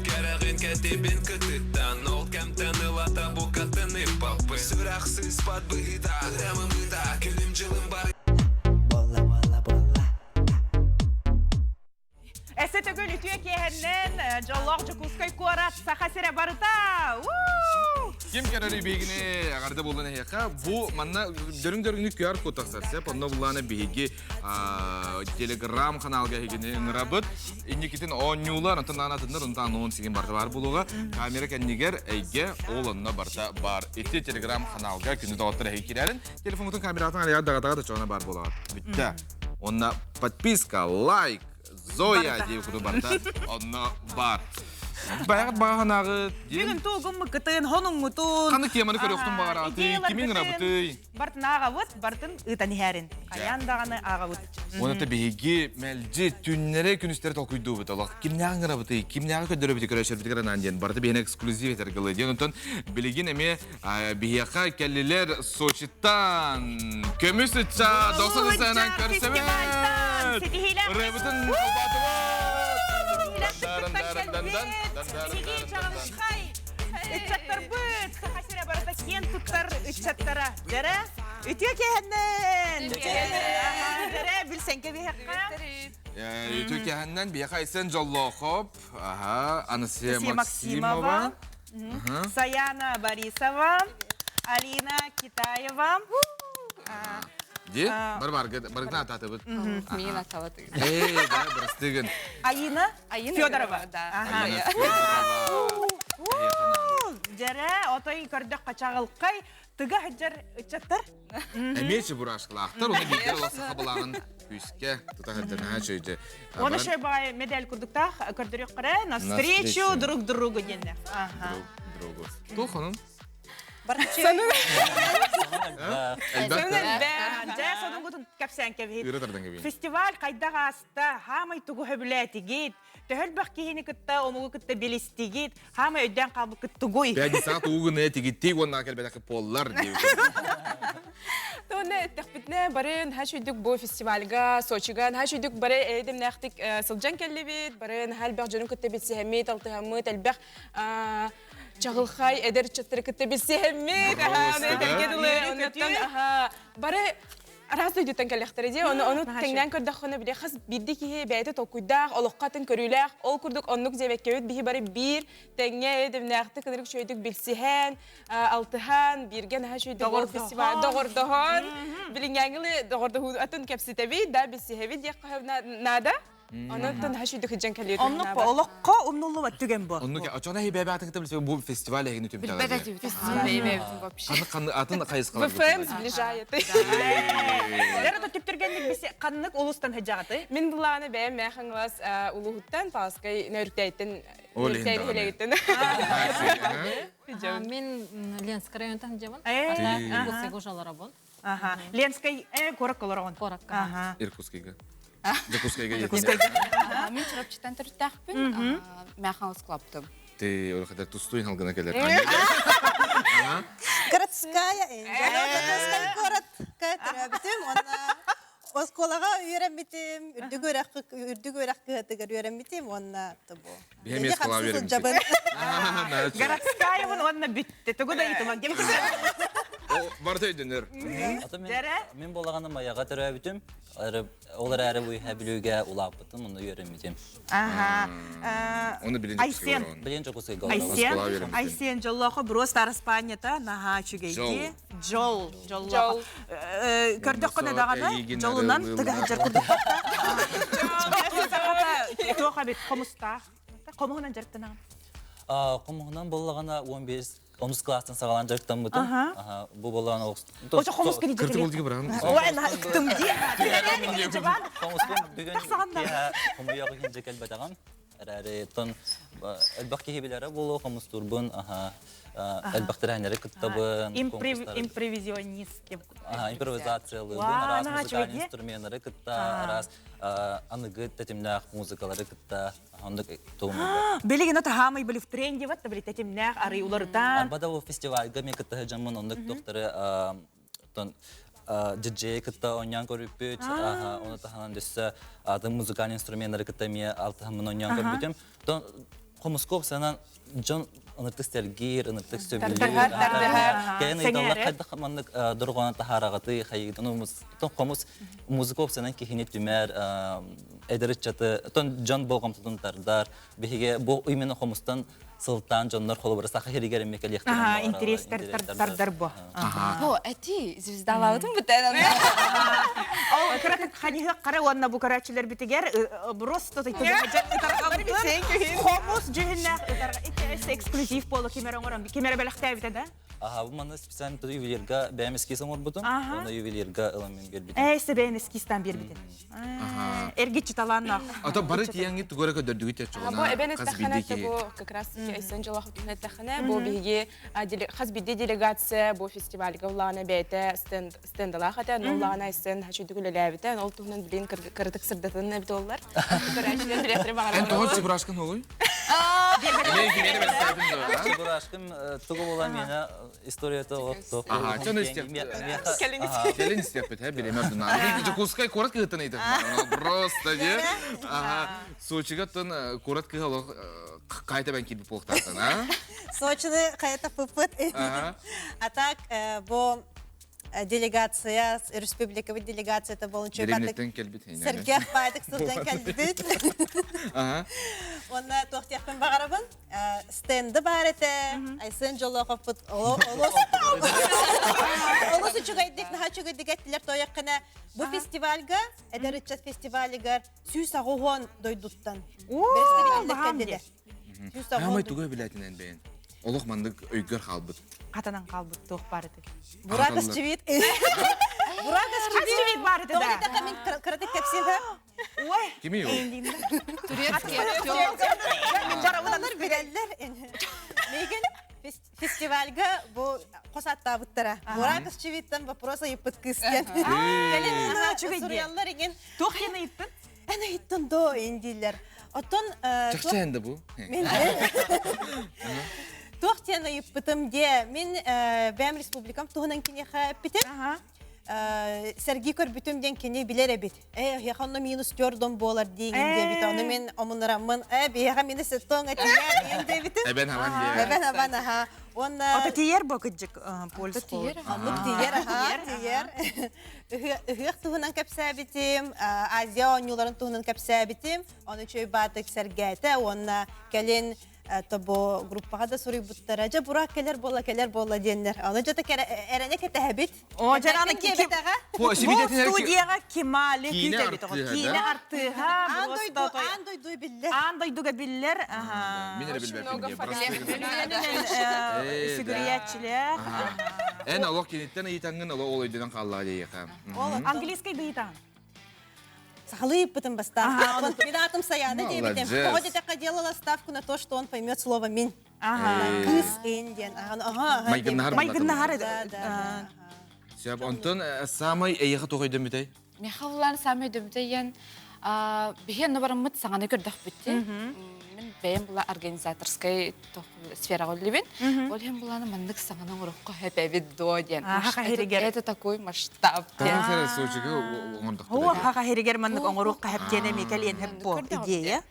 Кэрэҕин кэтибин кытыттан Ол кэмтэн ылата букатын ыппаппын Сүрэх сыыспат быһыыта Ырам ымыыта Күнүм дьылым бары Буолла, буолла, буолла. Эссе төгүл үтүө киэһэннэн дьоллоох Дьокуускай куорат Саха сирэ барыта! Ким көрөрүй биһигини эҕэрдэ буоллун эһиэхэ. Бу манна дөрүҥ-дөрүҥнүк QR код тахсар сөп. Онно буллаана биһиги телеграм каналга эһигини ыҥырабыт. Инникитин оонньуулар, онтон аанатыннар, онтон оон сигин барыта бар буолуоҕа. Камера кэннигэр эйгэ ол онно барыта бар. Ити телеграм каналга күнү доҕоттор эһиги кирэрин. Телефоҥутун камератын арыйар даҕатаҕа да чоҕуна бар буолаҕа. Бүттэ. Онно подписка, лайк, Зоя диye курдук барыта онно бар. Баягыт баҕаһынааҕы Бүгүн тугуммуккутун, хонуҥҥутун. Ханнык теманы көрүөхтүн баҕараатый, кимин ырабытый? Бартын ааҕабыт, бартын ыытан иһэрин. Хайаан даҕаны ааҕабыт. Уонна биһиги мэлдьи түннэри күнүстэри толкуйдуубут олох. Кимнээҕи ыҥырабытый, кимнээҕи көрдөрөбүтүй көрөөччүлэрбитигэр анаан диэн барыта биһиэнэ эксклюзив этэргэлы диэн. Онтон билигин эмиэ биһиэхэ кэллилэр Сочиттан көмүс ыччат 90 саынан көрсөбүт. Ырыабытын Ыччаттарбыт Саха сирэ барыта киэн туттар ыччаттара. Дьэрэ, үтүө киэһэннэн! Дьэрэ, билсэҥкэ биһиэххэ. Үтүө киэһэннэн биһиэхэ Айсен Дьоллоохоп, Анастасия Максимова, Саяна Борисова, Алина Китаева. Ди, бар баргына ататыбыт. Миин атабыт. Эй, да, бырастыгын. Аина Федорова. Аина Федорова. Дьэрэ, отой көрдөх қачағылқай, тыга хыджар ыччаттар. Эмиэ чебурашкалаахтар, оны биирдэр олох саха былааҕын күүскэ тута сылдьар наһаа үчүгэй. Оны шөй баҕай медаль курдуктаах көрдөрүөххэ навстречу друг другу диэннэ. Друг другу. Туох онун? Сонун Дьэ, сонунгутун кэпсээн кэбиһит. Ыра тардан кэбиһин. Фестиваль хайдах ааста, хаамай тугу хөбүлээтигит, төһөлбөх киһини кытта, омугу кытта билистигит, хаамай өйдөөн хаалбыккыт тугуй? Пятницаҕа тугу гыныа тигиттии уонна кэлбэтэххит буоллар диэбит. Туонна эттэхпитинэ бары наһаа үчүгдүк бу фестивальга, Сочига наһаа үчүгдүк бары эйдэмнээхтик сылдьан кэллибит, бары наһаа элбэх дьону кытта билсиһэммит, алтыһаммыт, элбэх чаҕылхай эдэр ыччаттары кытта билсиһэммит, этэргэ дылы, оннуттан бары араас дойдуттан кэллэхтэрэ дии. Ону ону тэҥнээн көрдөххүнэ били хас биирдии киһи бэйэтэ толкуйдаах, олоххо атын көрүүлээх, ол курдук оннук диэбэккэбит биһи бары биир тэҥҥэ эдэмнээхтик ынырык үчүгэйдик билсиһэн, алтыһан, бииргэ наһаа үчүгэйдик ол фестиваль доҕордоһон, билиҥҥээҥи доҕордоһуу атын кэпсэтэбит, да билсиһэбит диэххэ наада. Онон наһаа үчүгэйдик сылдьан кэлиэ Оннук бу олоххо умнуллубат түгэн бу. Оннук очоно хибэбээтин кытта билсэ бу фестиваль эһигини түмтэҕэ. Билбэт этибит. Бэйбэбитин вообще. Ханнык ханнык атын хайысхалар. ВФМ сближает. Лера то түптүргэнник биси ханнык улустан хыдьаҕаты? Мин булааны бэйэм Мэханглас улууһуттан Палскай нөрүктээттен нөрүктээттен Мин Ленскай районтан дьабын. Иркутскайга ужаларабын. Ленскай куоракка олороҕун. Куоракка. Иркутскайга. Дьокуускайга. Дьокуускайга. Мин Чурапчыттан төрүттээхпин. Мяхаус клубтым. Ты ол тустуй халгына келер. Городская, Дьокуускай городка төрөөбүтүм. Онно оскуолаҕа үөрэммитим, үрдүк үөрэх үрдүк үөрэх кыһатыгар үөрэммитим уонна тобу. Биһи эмиэ оскуолаҕа үөрэммитим. Городскаябын уонна бүттэ. Тугу да ыйытыман. Барыта өйдөнөр. Мин буолаҕына Майаҕа төрөөбүтүм. Ол эрээри бу иһэ Бүлүүгэ улааппытым, онно үөрэммитим. Аха. Оны билин Айсен. Билин Дьокуускайга Айсен. Айсен дьоллоохо бруос араспаанньата наһаа үчүгэйди. Дьол. Дьоллоохо. Көрдөххүнэ даҕаны дьолунан тыгаһыдьар курдук. Туох эбит хомустаах. Хомуһунан дьарыктанаҕын. Хомуһунан буоллаҕына 15 онус кылаастан саҕалаан дьарыктаммытым. Бу болаан Очо хомус кири Кырты болдугу быран. Ой, на ыктым ди. Хомускун бүгүн киэһэ хомуйуох иһин дьэ кэлбэтэҕим. Эрээри тон элбэх киһи билэрэ буолуо хомустуурбун элбэх тэрээһиннэри кыттабын. Импровизионист. Импровизациялыыбын, араас музыкальный инструменнары кытта, араас аныгы тэтимнээх музыкалары кытта Оннук тугум Билигин это хаамай были в тренде вот били тэтимнээх арый уларытан. Арба да фестивальга мен кытта жаммын оннук тохтары тон диджей кытта ойнаан көрүппүт, оны таһынан дөссө атын музыкальный инструменттары кытта эмиэ алтыһаммын ойнаан көрбүтүм. Тон хомускоп санан дьон ыныртык сэргиир, ыныртык сөбүлүүр. Кэлин ыйыталлар хайдах маннык дорҕоону таһаараҕытый, хайыытын тон хомус музыка опсанан киһини түмэр, эдэр ыччаты, тон дьон болҕомтотун тардар. Биһиги бу именно хомустан сылтаан дьоннор холобура саха сиригэр эмиэ кэлиэхтэрин Аха, интерестер тардар бу. Бу эти звездалаабытым бүтэн. Ол кыратык ханиһык қара уонна бу көрөөччүлэр битигэр просто хомус дьүһүннээх эксклюзив болу кимер оҥорон кимер бэлэхтээбитэ да? Аха, бу манна специально ювелирга бэйэм эскиз оҥорбутум. Оны ювелирга ылан мен бербитим. Ээ, бэйэн эскизтан бербитин. Эргиччи талааннаах. Ата бары тиэҥҥит тугу эрэ көрдөрдүгүт чочугуна. Бу эбэн эттэххинэ бу как раз Айсен Дьолохов туһун эттэххинэ бу биһиги хас биирдии делегация бу фестивальга улаана бэйэтэ стендалаах этэ, онно улаана Айсен хачуйдук үлэлээбитэ, ол туһунан билин кырытык сырдатын эбит оллар. Көрөөччүлэр билиэхтэрин баҕарабын. Эн тоҕо чебурашкын олуй? Чебурашкын тугу була миэнэ историята оттох. Аха, чон истиэхпит. Кэлин истиэхпит, һэ, билемер дунаа. Дьокуускай куорат кыһыттан ыйтах. Просто де. Аха, Сочига тон куорат кыһа олох хайта бен киирбит буолуохтаахтан, а? Сочины хайта пыппыт. А так, бу делегация, республикабыт делегацията болун Деревнеттен келбит. Сэргэх баайдык сылдьан кэлбит. Уонна туохтиахпын баҕарабын. Стенды баар этэ. Айсен Жолоховпут олус олус үчүгэйдик, наһаа үчүгэйдик эттилэр тойоххына. Бу фестивальга, эдэр ыччат фестивалыгар 180 дойдуттан представителлэр кэллилэр. Аамай тугу билэтинэн бэйэн? Олох маннык өйгөр хаалбыт. Хатанан хаалбыт туох баар этэ? Бурак Озчивит. Бурак Озчивит баар этэ да. Тоҕо мин кыратык кэпсиэхэ. Ой. Кими ол? Турецкий Барабылар билэллэр. Мейген фестивальга бу хос аттаабыттара. Бурак Озчивиттан вопрос ыйыппыт кыыс диэн. Кэлин суруйаллар игин. Туох диэн ыйыттын? Эн ыйыттын до индиилэр. Оттон Чахчы да бу. Мен Туох диэн ыйыппытым диэ. Мин бэйэм республикам туһунан киниэхэ эппитим. Сэргии көрбүтүм диэн кини билэр эбит. Э, эһиэхэ онно минус төрдөн буолар диигин диэбит. Ону мин омунураммын, э, биһиэхэ минус тоҥ этиҥ диэбитим. Эбэн хабан диэ. Эбэн хабан, аха. Уонна... Ото тиийэр бу кыдьык польс Оннук тиийэр, аха, тиийэр. Ыһыах туһунан кэпсээбитим, Азия оонньууларын туһунан кэпсээбитим. Ону үчүгэй баатык сэргээтэ уонна кэлин тобо группаҕа да суруйбуттара. Дьэ бурак кэлэр буолла, кэлэр буолла диэннэр. Аны дьэ эрэнэ кэтэһэбит. О, дьэ аны бу студияҕа Кимали күүтэбит. Киинэ артыыһа. Аан дойду, аан дойду биллэр. Аан дойдуга биллэр. Мин эрэ билбэппин диye. Сүгүрүйээччилээх. Эн олох киниттэн ыйытаҥҥын олох ол өйдөнөн хааллаҕа диэйэхэ. Английский да ыйытаҕын. Сахалыы ыйыппытым бастаан. Мин аатым Саяна диэбитим. Тоҕо диэтэххэ делала ставку на то, что он поймет слово мин. Кыыс ин диэн. Ага, Майгыннаһар Майгыннаһар. Да, Сөп, онтон самай эйиэхэ туох өйдөммүтэй? Миэхэ булан самай өйдөммүтэй диэн биһи онно бараммыт саҥаны көрдөхпүт. Мин Бэйэм була организаторскай сфераҕа үллүбүн. Ол иһин буланы маннык саҥаны оҥороххо сөп дуо диэн. Это такой масштаб. Оо, хаха хиригер маннык оҥоруохха сөп диэн эмиэ кэлиэн сөп буо идея.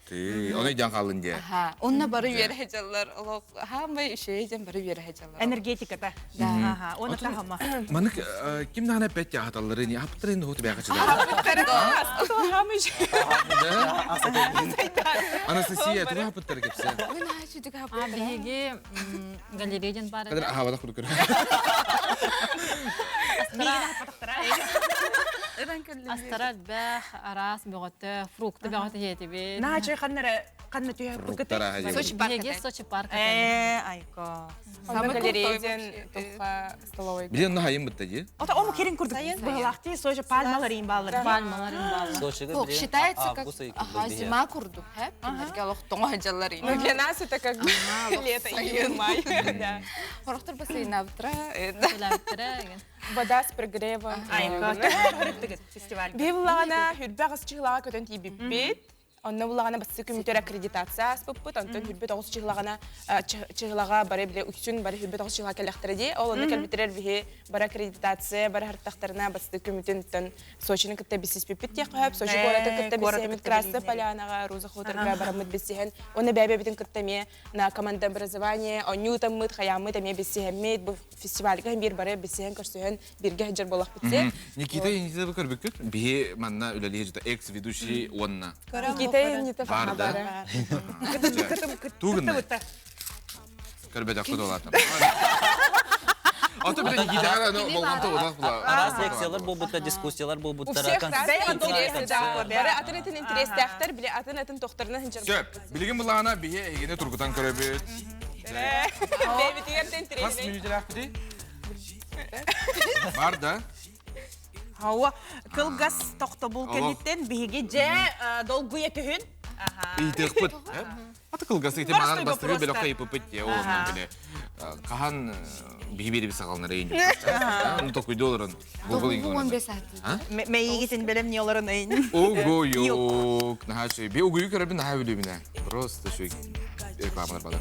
Ону дьан хаалын диэ. Онно бары үөрэ дьаллар олох хаамай үчүгэй диэн бары үөрэ дьаллар. Энергетиката. Да. Оны таһыма. Маннык ким даҕаны эппэт аһаталлары не аппыттарын хуут бэҕэ чыдар. Анастасия, туга аппыттары кепсе? Биһиги галерея диэн баар Кадыр аһаабатах курдук көрөр. Астара элбэх, араас бөҕөтө, фрукты бөҕөтө иһиэтибит. Наачы ханнара ханна түһэ Фруктара Сочи парк. Биһиги Сочи парк. Э, айко. Самый галерея диэн тухха столовой. Билен нахайын бытта ди. Ото ому керин курдук быһылаахти Сочи пальмалар иин баалар. Пальмалар иин баалар. Сочига Считается как зима курдук, хэ? Кинилерге олох тоҥо дьаллар Ну для нас это как лето июнь май. Да. Хорохтор бассейнабытра. Вода с прогревом. Айка. Төһөр фестиваль. Бивлана хүрбэ ҕас чыһылаҕа көтөн тиийбиппит. Онно булаҕана бассы күмүтэр аккредитация ааспыппыт, онтон хүрбэт оҕус чыһылаҕана чыһылаҕа бары биле үксүн бары хүрбэт оҕус чыһыла кэллэхтэрэ дии. Ол онно кэлбитирэр биһи бары аккредитация бары хартахтарына басты күмүтүн Сочины кытта билсиспиппит диэххэ сөп. Сочи куораты кытта билсиһэммит Красная Полянаҕа, Роза Хуторга бараммыт билсиһэн, уонна бэйэ-бэйэбитин кытта эмиэ на команда образование онньуутаммыт, хайааммыт эмиэ билсиһэммит, бу фестивальга биир бары билсиһэн көрсүһэн биргэ сылдьар буолахпыт сиэ. Никита Енита көрбүккүт? Биһи манна үлэлиһи жыта экс-ведущий уонна. Никита Енита Бар да? Тугунна? Көрбөтөхпүт олаатам. Ото биле Никита аны болғанта олақ була. Араас лекциялар буолбуттар, дискуссиялар У буолбуттар. всех разные интересы, да. Бары атын-атын интерестээхтэр, биле атын-атын тохторунан сылдьар. Сөп. Билигин булаана биһи эһигини тургутан көрөбүт. Бэйбитигэр да Хас интэриэһинэй. мүнүүтэлээхпитий? Бар да? Хауа, кылгас тохтобул кэнниттэн биһиги дьэ долгуйа түһүн. Ыйтыахпыт. Аты кылгас ити маған бастыгы бөлөккө ыйыппыт дии ол онон били хаһан биһи бириби саҕаланар ыйын Ну токуйду олорон Google Уон бес аты. Мэйигитин бэлэм не олорон ыйын. Угуйук. Наһаа үчүгэй. Би угуйу көрөбүн наһаа бүлүүбүнэ. Просто үчүгэй рекламалар балар.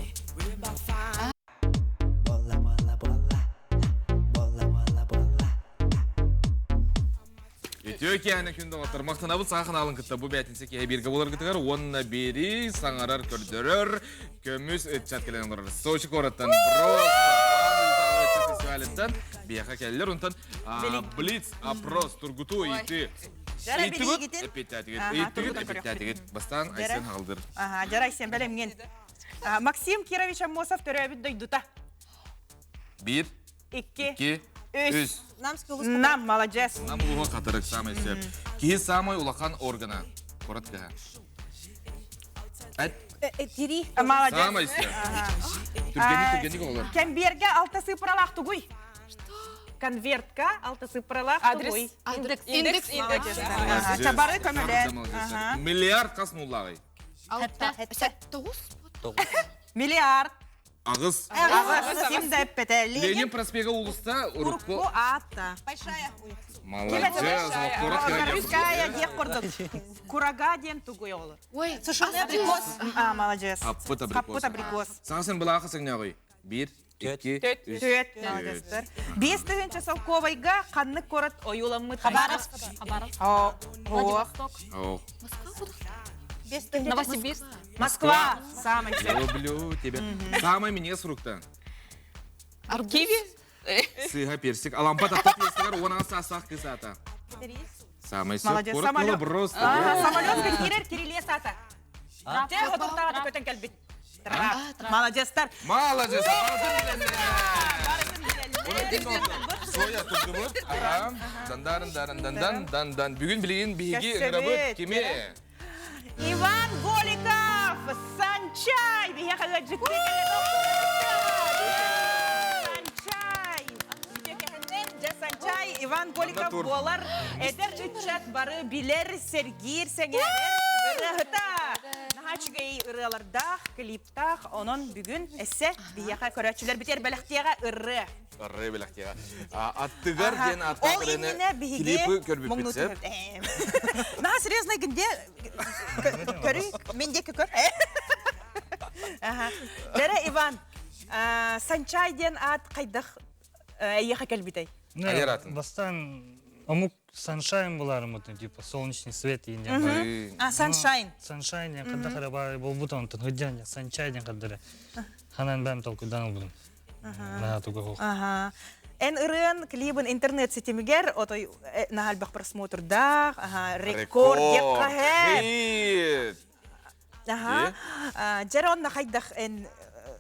Үтүө киэһэни күн доҕоттор. Махтанабыт саха ханаалын кытта бу бээтинсэ киэһэ бииргэ буоларгытыгар уонна биэрии саҥарар көрдөрөр көмүс ыччат кэлэн олорор. Сочи куораттан просто фестивалыттан биэхэ кэллэр. Онтон Блиц опрос тургутуу ыйытыы. Ыйытыбыт эппиэттээтигит. Ыйыттыгыт эппиэттээтигит. Бастаан Айсен хаҕылдыр. Дьара Айсен бэлэмҥин. Максим Кирович Аммосов төрөөбүт дойдута. Биир, Икки, икки, үс. үс. Нам, молодец. Нам улууһа хатырык самый сөп. Киһи самый улахан органа. Курат кыһа. Эт. Тири. Молодец. Самый сөп. Түргенник түргенник олар. Кэмбиэргэ алта сыыпыралаах тугуй? Конвертка алта сыыпыралаах тугуй? Адрес. Индекс. Индекс. Чабары көмөлөөн. Миллиард хас нуллааҕый? Алта. Тоғыз. Миллиард. Аҕыс. Аҕыс. Ким да эппэтэ. Ленин проспега улуста урукку. Урукку аата. Большая Молодец. Курская диэх курдук. Курага диэн тугуй олор? Ой, Сушеный абрикос. А, молодец. Хаппыт абрикос. Хаппыт абрикос. Саҥасын былаахы сыҥнааҕый. Биир, икки, үс. Төт. Молодецтар. Биэс тыһыынча солкуобайга ханнык куорат ойууламмыт? Хабаровск. Хабаровск. О, Владивосток. Ох. Новосибирск. Москва. Самый Люблю тебя. Самый минес фрукта. Киви. Сыха персик. Алампа тапта персигар, уон сасах кысата. Самый сөп. Молодец. Куорат Самолет. было просто. Самолет кирер кириле сата. Те хотуртаҕа көтөн кэлбит. Молодецтар. Молодец. Соя турдубут. Дандарын дарын дандан дан дан. Бүгүн билигин биһиги ыҥырабыт кими? Иван Голиков, Санчай, биһиэхэ ыалдьыттыы Санчай. Дьэ, Санчай, Иван Голиков буолар эдэр ыччат бары билэр, сэргиир, сэҥээрэр ырыаһыта. Наһаа үчүгэй ырыалардаах, клиптаах, онон бүгүн эссе биһиэхэ көрөөччүлэр битэр бэлэхтиэҕэ ырыа. Ырыа бэлэхтиэҕэ. Аттыгар диэн Ол иннинэ биһиги клипы көрбүппүт сөп. Наһаа серьезный гынде көрүй, мен диэки көр. Дэрэ Иван, Санчай диэн аат хайдах эйиэхэ кэлбитэй? Бастаан омук Sunshine буларым типа солнечный свет деген. А, Sunshine. Sunshine диэн хадда хара баар болбут онтон хыдьан Sunshine диэн хаддара. Ханан бэм толкуйдан ылбытым. Наһаа туга хох. Ага. Эн ырыан клибын интернет ситимигэр отой наһаа элбэх просмотрдаах, ага, рекорд диэххэ. Аха. Дьэр онно хайдах эн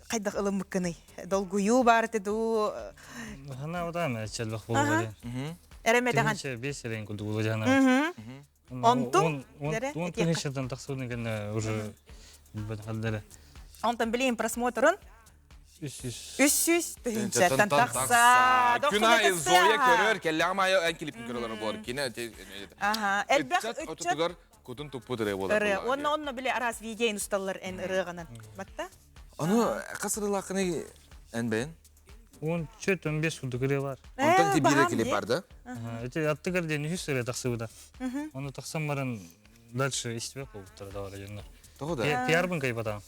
хайдах ылыммыккыный? Долгуйуу баар этэ дуу? Хана отаан эчэлбэх буолуо диэн. Эрэметэҕин. Бес эрэн курдук буолуо диэн. Онтун дэрэ Он тыһыынчаттан тахсыбытын кэннэ уже билбэтэх халдара. Онтон билигин просмотрун 300 300 тыһыынчаттан тахса. Күн аайы Зоя көрөр, кэллэҕим аайы эн клипин көрөлөр буолар. Кине Аха. Элбэх ыччат отутугар кутун туппут ырыа буолар. Ырыа. Уонна онно били араас видеоин усталлар эн ырыаҕынан. Батта? Ону хас ырыалааххыный эн бэйэн? 14-15 курдук ырыа бар. Онтон ити биир клип бар да? Ити аттыгар диэн үһүс ырыа тахсыбыта. Ону тахсан баран дальше истибэт буолбуттара да бар дьоннор. Тоҕо да? Пиарбын кайбатаҕым.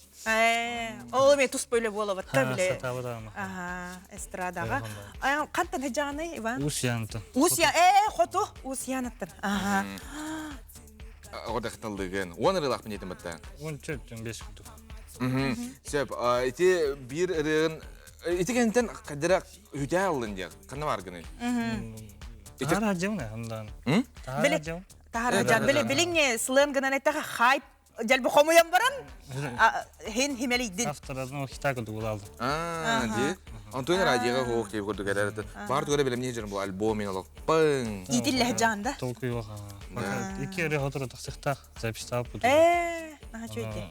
Ол эме тус бөлө буолабатта биле. Сатаабатаҕым. Аха, эстрадаҕа. Хантан хыдьаҕаный, Иван? Усьянтан. Усья, э, хоту, Усьянаттан. Аха. Оҕо дахталлыгын. Уон ырыалаахпын диэтим батта. 14-15 курдук. Сөп, ити биир ырыагын ити кэнтэн кадыра үтээ аллын диэх. Ханна бааргыный? Таһара дьэвне хандан. Били таһара дьан били билиҥ сленг гынан эттэхэ хайп дьэлби хомуйан баран хин химелийдин. Авторадын хита курдук булалды. Аа, ди. Онтуйна радиоға хоох деп курдук эрэр. Бар тугара билемне жүрүм бу альбом мен олох. Пың. Итиллэһ жаанда. Толку yok. Ики эрэ хотору тахсыхтаах записьтаап бут. Э, наха чуйти.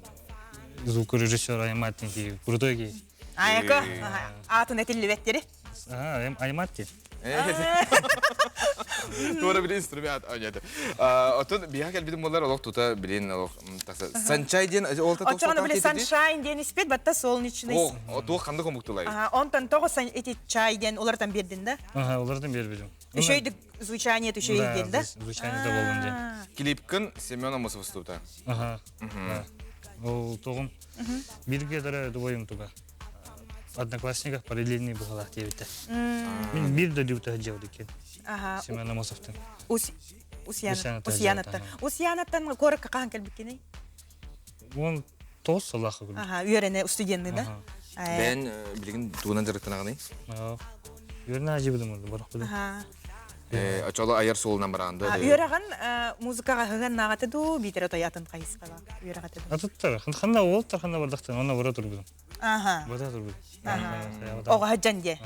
Звукорежиссер Айматтин ки крутой ки. Айка, атын этиллибеттери. Айматти. Туора били инструмент анята. Отон биһа кэлбитим болар олох тута билин олох Санчай диэн ол та Очоҕоно били Sunshine диэн испит батта солнечный. О, туох ханнык омуктулай? Онтон тоҕо эти чай диэн уларытан биэрдин да? Ага, уларытан биэрбитим. Үчөйдүк звучание үчөй диэн да? Звучание да болун диэн. Клипкын Семен Амосов устубута. Ага. Ол тоҕум бирге дара двоем туга. Одноклассниках параллельный быһалаах диэбитэ. Мин бир да дьыбыта дьабыт екен. Семен Амосовтан. Усьянаттан. Усьянаттан куоракка хаһан кэлбиккиний? Он тоғыз сыллаахы күн. Аха, үөрэнэ студенный да? Бен билигин тугунан дьарыктанаҕыный? Үөрэнэ ажыбыдым онду барахпыдым. Очоло айар суолунан бараанда. Үөрэҕин музыкаҕа ыһыган нааҕата дуу, биитэр отойатын хайысхала үөрэҕэтэ дуу? Атыттар, ханна уолтар ханна бардахтан, онно бара турбутум. Аха. Бара турбутум. Оҕо сылдьан диэ.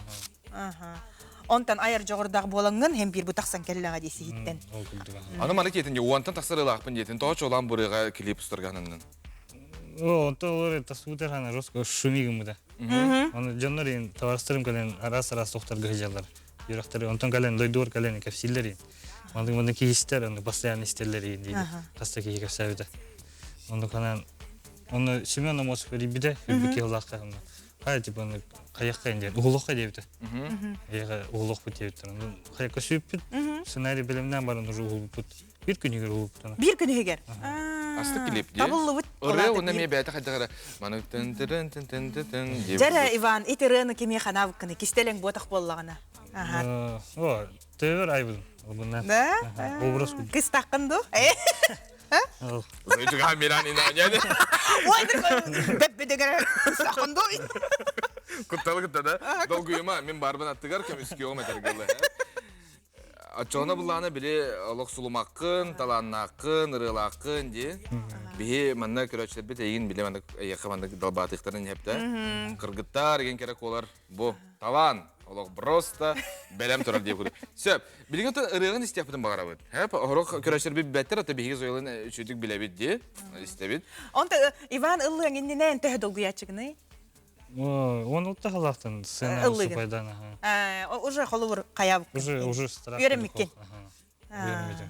Аха. Онтон айар дьоҕурдаах буолаҥҥын һэн биир бу тахсан кэллэҕэ дии сиһиттэн. Ол курдук. Аны маны киэтин уонтан тахсар ылаахпын диэтин тоҕо чуолаан бурыаҕа клип устарга ананнын. О, онто олор тасуутар хана роско шуми гыммыта. Оны дьоннор ин табарыстарым кэлэн араас-араас тохтарга сылдьаллар. Үөрэхтэри онтон кэлэн дойдугар кэлэн кэпсииллэр ин. Мандык мандык киһистэр, онно постоянно истэллэр ин диidi. Хаста киһи кэпсээбитэ. Онно канан онно Семен Амосов эрийбитэ, үрбүк киһилаахха онно. Хай типа онно хайахха диэн уһулуохха диэбитэ. Эйиэхэ уһулуохпут диэбиттэр. Онно хайакка сүүппүт, сценарий бэлэмнээн баран уже уһулбуппут. Бир күнүгэр уһулбуттана. Бир күнүгэр. Астык клип дии. Табыллыбыт. Ырыа уонна эмиэ бэйэтэ хайдах эрэ маны тын тырын тын тын тын тын диэбит. Дьэрэ Иван, ити ырыаны кимиэ ханаабыккыны кистэлэҥ буотах буоллаҕына. Аха. О, төбөр айбын. Обуннан. Да? Образ курдук. Кыстаххын ду? Зайчуга Миран инаня. Ой, бэп-бэдэгэр кыстаххын ду? Кутталы кытта да. Долгуйума, мин барбын аттыгар көмүскүөҕүм этэргэлэ. Оччоҕуна буллаҕына били олох сулумаххын, талааннааххын, ырыалааххын дии. Биһи манна көрөөччүлэрбит эйигин били маннык эйиэхэ маннык далбаатыахтарын иһэптэ. Кыргыттар игин кэрэ куолар бу талаан олох просто бэлэм турар диye курдук. Сөп. Билигин ырыаҕын истиэхпитин баҕарабыт. Хэп, оһорох көрөөччүлэрбит билбэттэр, ата биһиги Зоялын үчүгдүк билэбит дии истэбит. Онто Иван ыллыаҥ иннинэ төһө долгуйааччыгыный? Он алта халаахтан сцена выступайдан. Уже холобур хайабыккын. Уже уже страх. Үөрэммиккин. Үөрэммитим.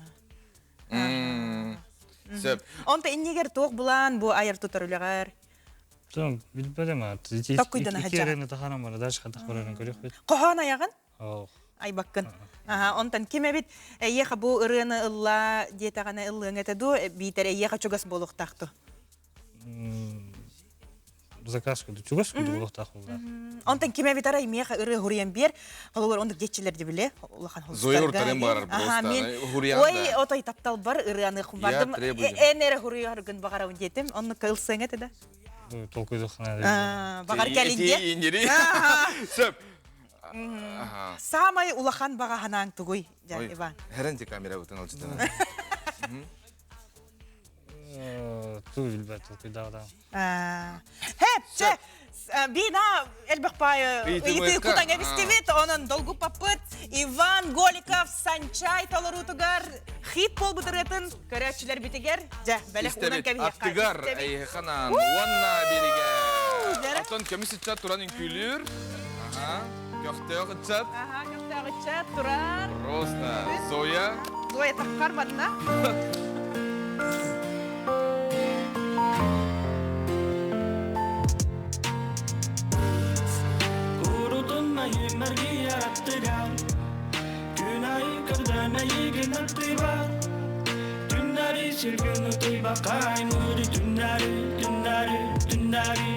Сөп. Онто иннигэр туох булаан бу айар тутар үлэҕэр? Том билбэтим а. Токкуйдан Ики эрени таханам бара дальше хатах барарын көрүөх бит. Хоһоон аяҕын? Ох. Айбаккын. Аха, онтон ким эбит эйиэхэ бу ырыаны ылла диэтэҕинэ ыллыаҥ этэ дуу, биитэр эйиэхэ чугас буолуохтаах дуу? заказ курдук, чугас курдук олохтоох буолла. Онтон ким эбит арай миэхэ ырыа хуруйан биэр, холобур оннук диэччилэр дибиле улахан Зоя уртарын барар просто. Хуруйан Ой, отой тапталбар ырыаны хумбардым. Эн эрэ хуруйаргын баҕарабын диэтим. Оннук ылсыаҥ этэ да. Толкуйдуххана. Баҕар кэлин диэ. Сөп. Самай улахан баҕа ханаан тугуй, Иван? Херенти камера бутун алчытана. Туу билбэт толкуйдаабатам. Хэп, чэ, бина элбэх паайы ыйытыы кутаҥ эбистибит, онон долгуппаппыт. Иван Голиков Санчай толоруутугар хит буолбут ырыатын көрөөччүлэрбитигэр дьэ бэлэх уунан кэбиһиэххэ. Аттыгар эйиэхэ уонна биригэ. Оттон көмүс ыччат туран үҥкүүлүүр. Көхтөөх ыччат. Аха, көхтөөх ыччат турар. Просто Зоя. Зоя таххар манна. Курутунна юмаргия аттыгар Күн айы көрдөн айыгын аттыбар Түннәри сиргин утуйбакай мури түннәри, түннәри, түннәри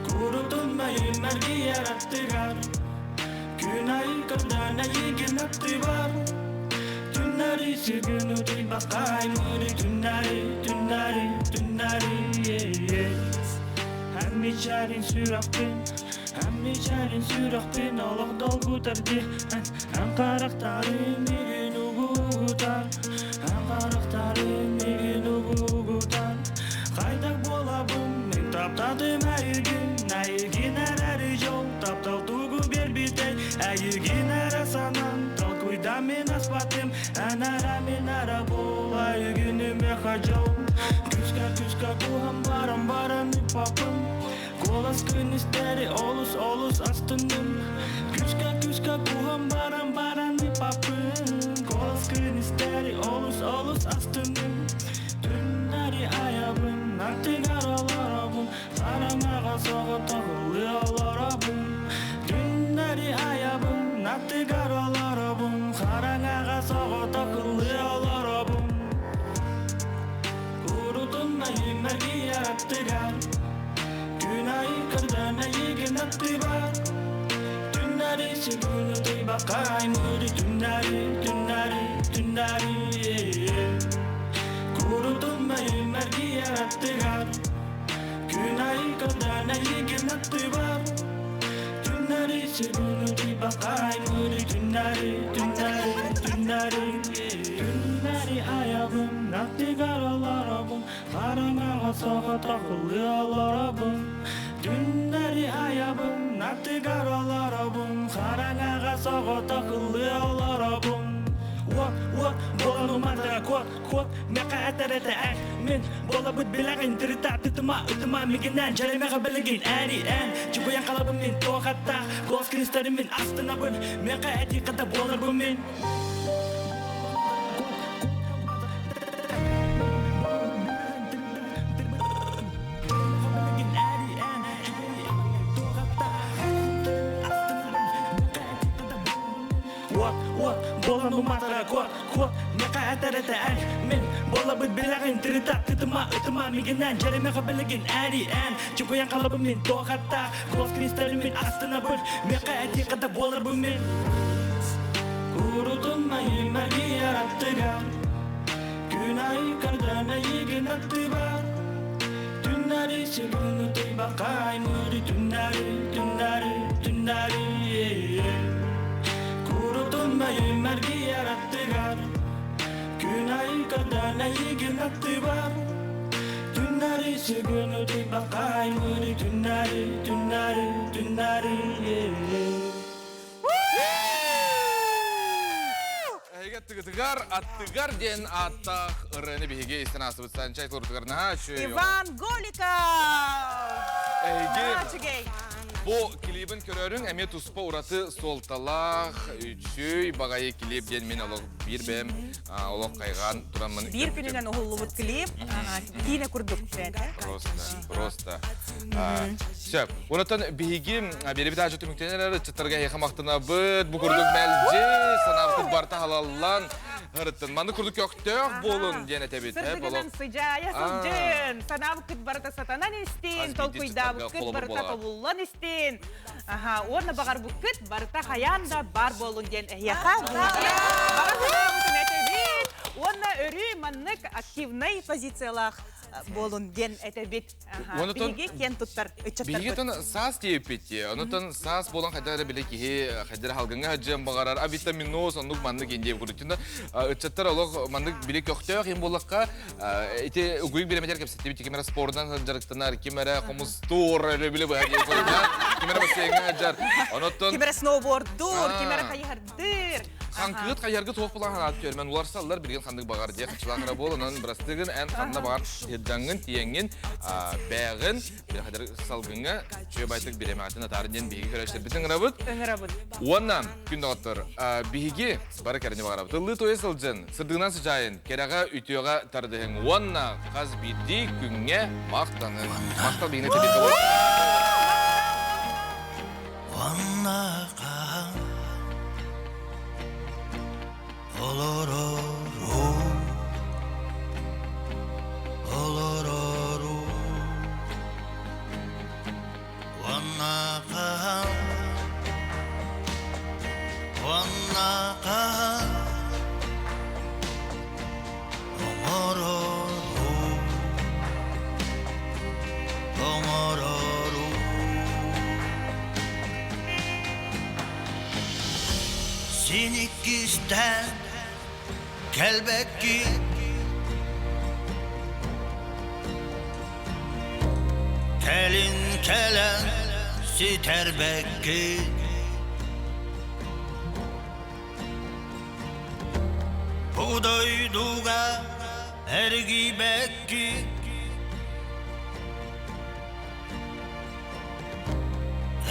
Курутунна юмаргия аттыгар Күн айы көрдөн айыгын аттыбар Түннәри сиргин утуйбакай мури түннәри, түннәри, түннәри Әммичәрин сүрәхпин, әммичәрин сүрәхпин Олох долгутар ди, эн қарақтары мигин угутар, эн қарақтары мигин угутар. Қайдақ болабын, мен таптадым әйгін, әйгін әрі жол, таптал тугу бербитей, әйгін әрі санам, толкуйда мен аспатым, ән әрі мен әрі бол, әйгініме хажол. Күска күска куһам барам барам папым, Голос күністері олус олус астыным. Күска күска куһам барам барам папым, Голос күністері олус олус астыным. Түннәри аябын, аттыгар оларабын, Қарамаға соғы тоғылы оларабын. Түннәри аябын, аттыгар оларабын, Қараңаға соғы тоғылы оларабын. Курутунна юмаргия аттыгар, Күн айы көрдөн айыгын аттыбар. Түннәри сиргүнү туйбакай мури түннәри, түннәри, түннәри. Курутунна юмаргия аттыгар, Күн айы көрдөн айыгын аттыбар. Түннәри сиргүнү туйбакай мури түннәри, түннәри, түннәри. Түннәри аябын, аттыгар оларабын, Қараңаға соға тоқылы оларабын. Түннәри аябын, аттыгар оларабын, Қараңаға соға тоқылы оларабын. Уот, уот, болану матара кот, кот, меқа әтәрәті ән, мен бола бұт біләғін тіріта, тытыма, үтіма, мегінән, жараймаға білігін, әри ән, чубаян қалабын мен тоғатта, голос күністерін мен астына бұн, меқа әти қада болар бұл мен. Уот, уот, болану матара кот, кот, меқа әтәрәті ән, мен бола бұт біләғін тіріта, тытыма, үтіма, мегінән, жараймаға білігін, әри ән, чубаян қалабын мен тоғатта, голос күністерін мен астына бұн, меқа әти қада болар бұл мен. Курутунна юмаргия аттыгар, Күн айы көрдөн айыгын аттыбар. Түннәри сиргүнү туйбакай мури түннәри, түннәри, түннәри. Курутунна юмаргия аттыгар, Күн айы көрдөн айыгын аттыбар. Түннәри сиргүнү туйбакай мури түннәри, түннәри, түннәри. Эйге тыгытыгар, аттыгар диэн аттах ырыаны биһиги истэн аасыбыт Санчай толорутугар наһаа үчүгэй. Иван Голиков! Эйги Үчүгэй. бу клибин көрөрүң эмиэ туспа ураты суолталаах үчүй баҕайы клип диэн мин олох биир бэйэм олох хайҕаан тураммын Биир күнүнэн уһуллубут клип. Киинэ курдук. Просто, просто. Сөп. Онотон биһиги биэрибит аачы түмүктэнэр ыччаттарга эһиэхэ махтанабыт. Бу курдук мэлдьи санаабытыт барта халаллан. Һырыттын. Маны курдук көхтөөх буолун диэн этэбит. Сырдыгынан сыдьаайа сылдьын, санаабыккыт барыта сатанан истин, толкуйдаабыккыт барыта тобуллан истин. Аха, уонна баҕарбыккыт барыта хайаан да бар буолун диэн эһиэхэ баҕа санаабытын этэбит. Уонна өрүү маннык активнай позициялаах буолун диэн этэбит. Биһиги киэн туттар ыччаттарбыт. Биһиги тон саас диэппит. Онутан саас буолан хайдах эрэ биле киһи хайдах халгыҥҥа сылдьыан баҕарар. А витаминоз оннук маннык индиэ курдук. Ыччаттар олох маннык биле көхтөөх им буоллахха ити угуйук биремэтер кэпсэттибит ким эрэ спордунан дьарыктанар, ким эрэ хомустуур, эрэ биле быһа диэн ким эрэ бассейҥҥа сылдьар. Онуттан ким эрэ сноубордуур, ким эрэ хайыһардыыр. Хаҥкыыт хайаргы туох булан ханаат түөрмэн уларсаллар билигин ханнык баҕар диэх хачылаахыра буол онон бырастыгын эн ханна баҕар сирдьаҥҥын тиэҥҥин бээҕин били салгыҥҥа үчүгэй байтык бириэмэҕитин атаарын диэн биһиги көрөөччүлэрбитин ыҥырабыт ыҥырабыт уонна күн доҕоттор биһиги бары кэрэни баҕарабыт ыллыы туойа сылдьын сырдыгынан сыдьаайын кэрэҕэ үтүөҕэ тардыһыҥ уонна хас биирдии күҥҥэ махтаныҥ махтал биһигини Уонна хаһан олорору, олорору. Уонна хаһан, уонна хаһан оҥорору, оҥорору. Син иккистээн кэлбэккин Кэлин кэлэн ситэрбэккин Бу дойдуга эргийбэккин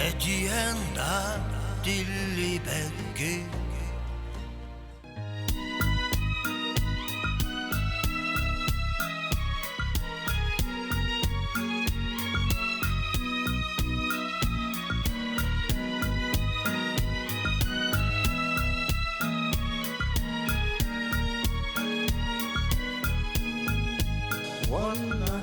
Этиэн да тиллибэккин One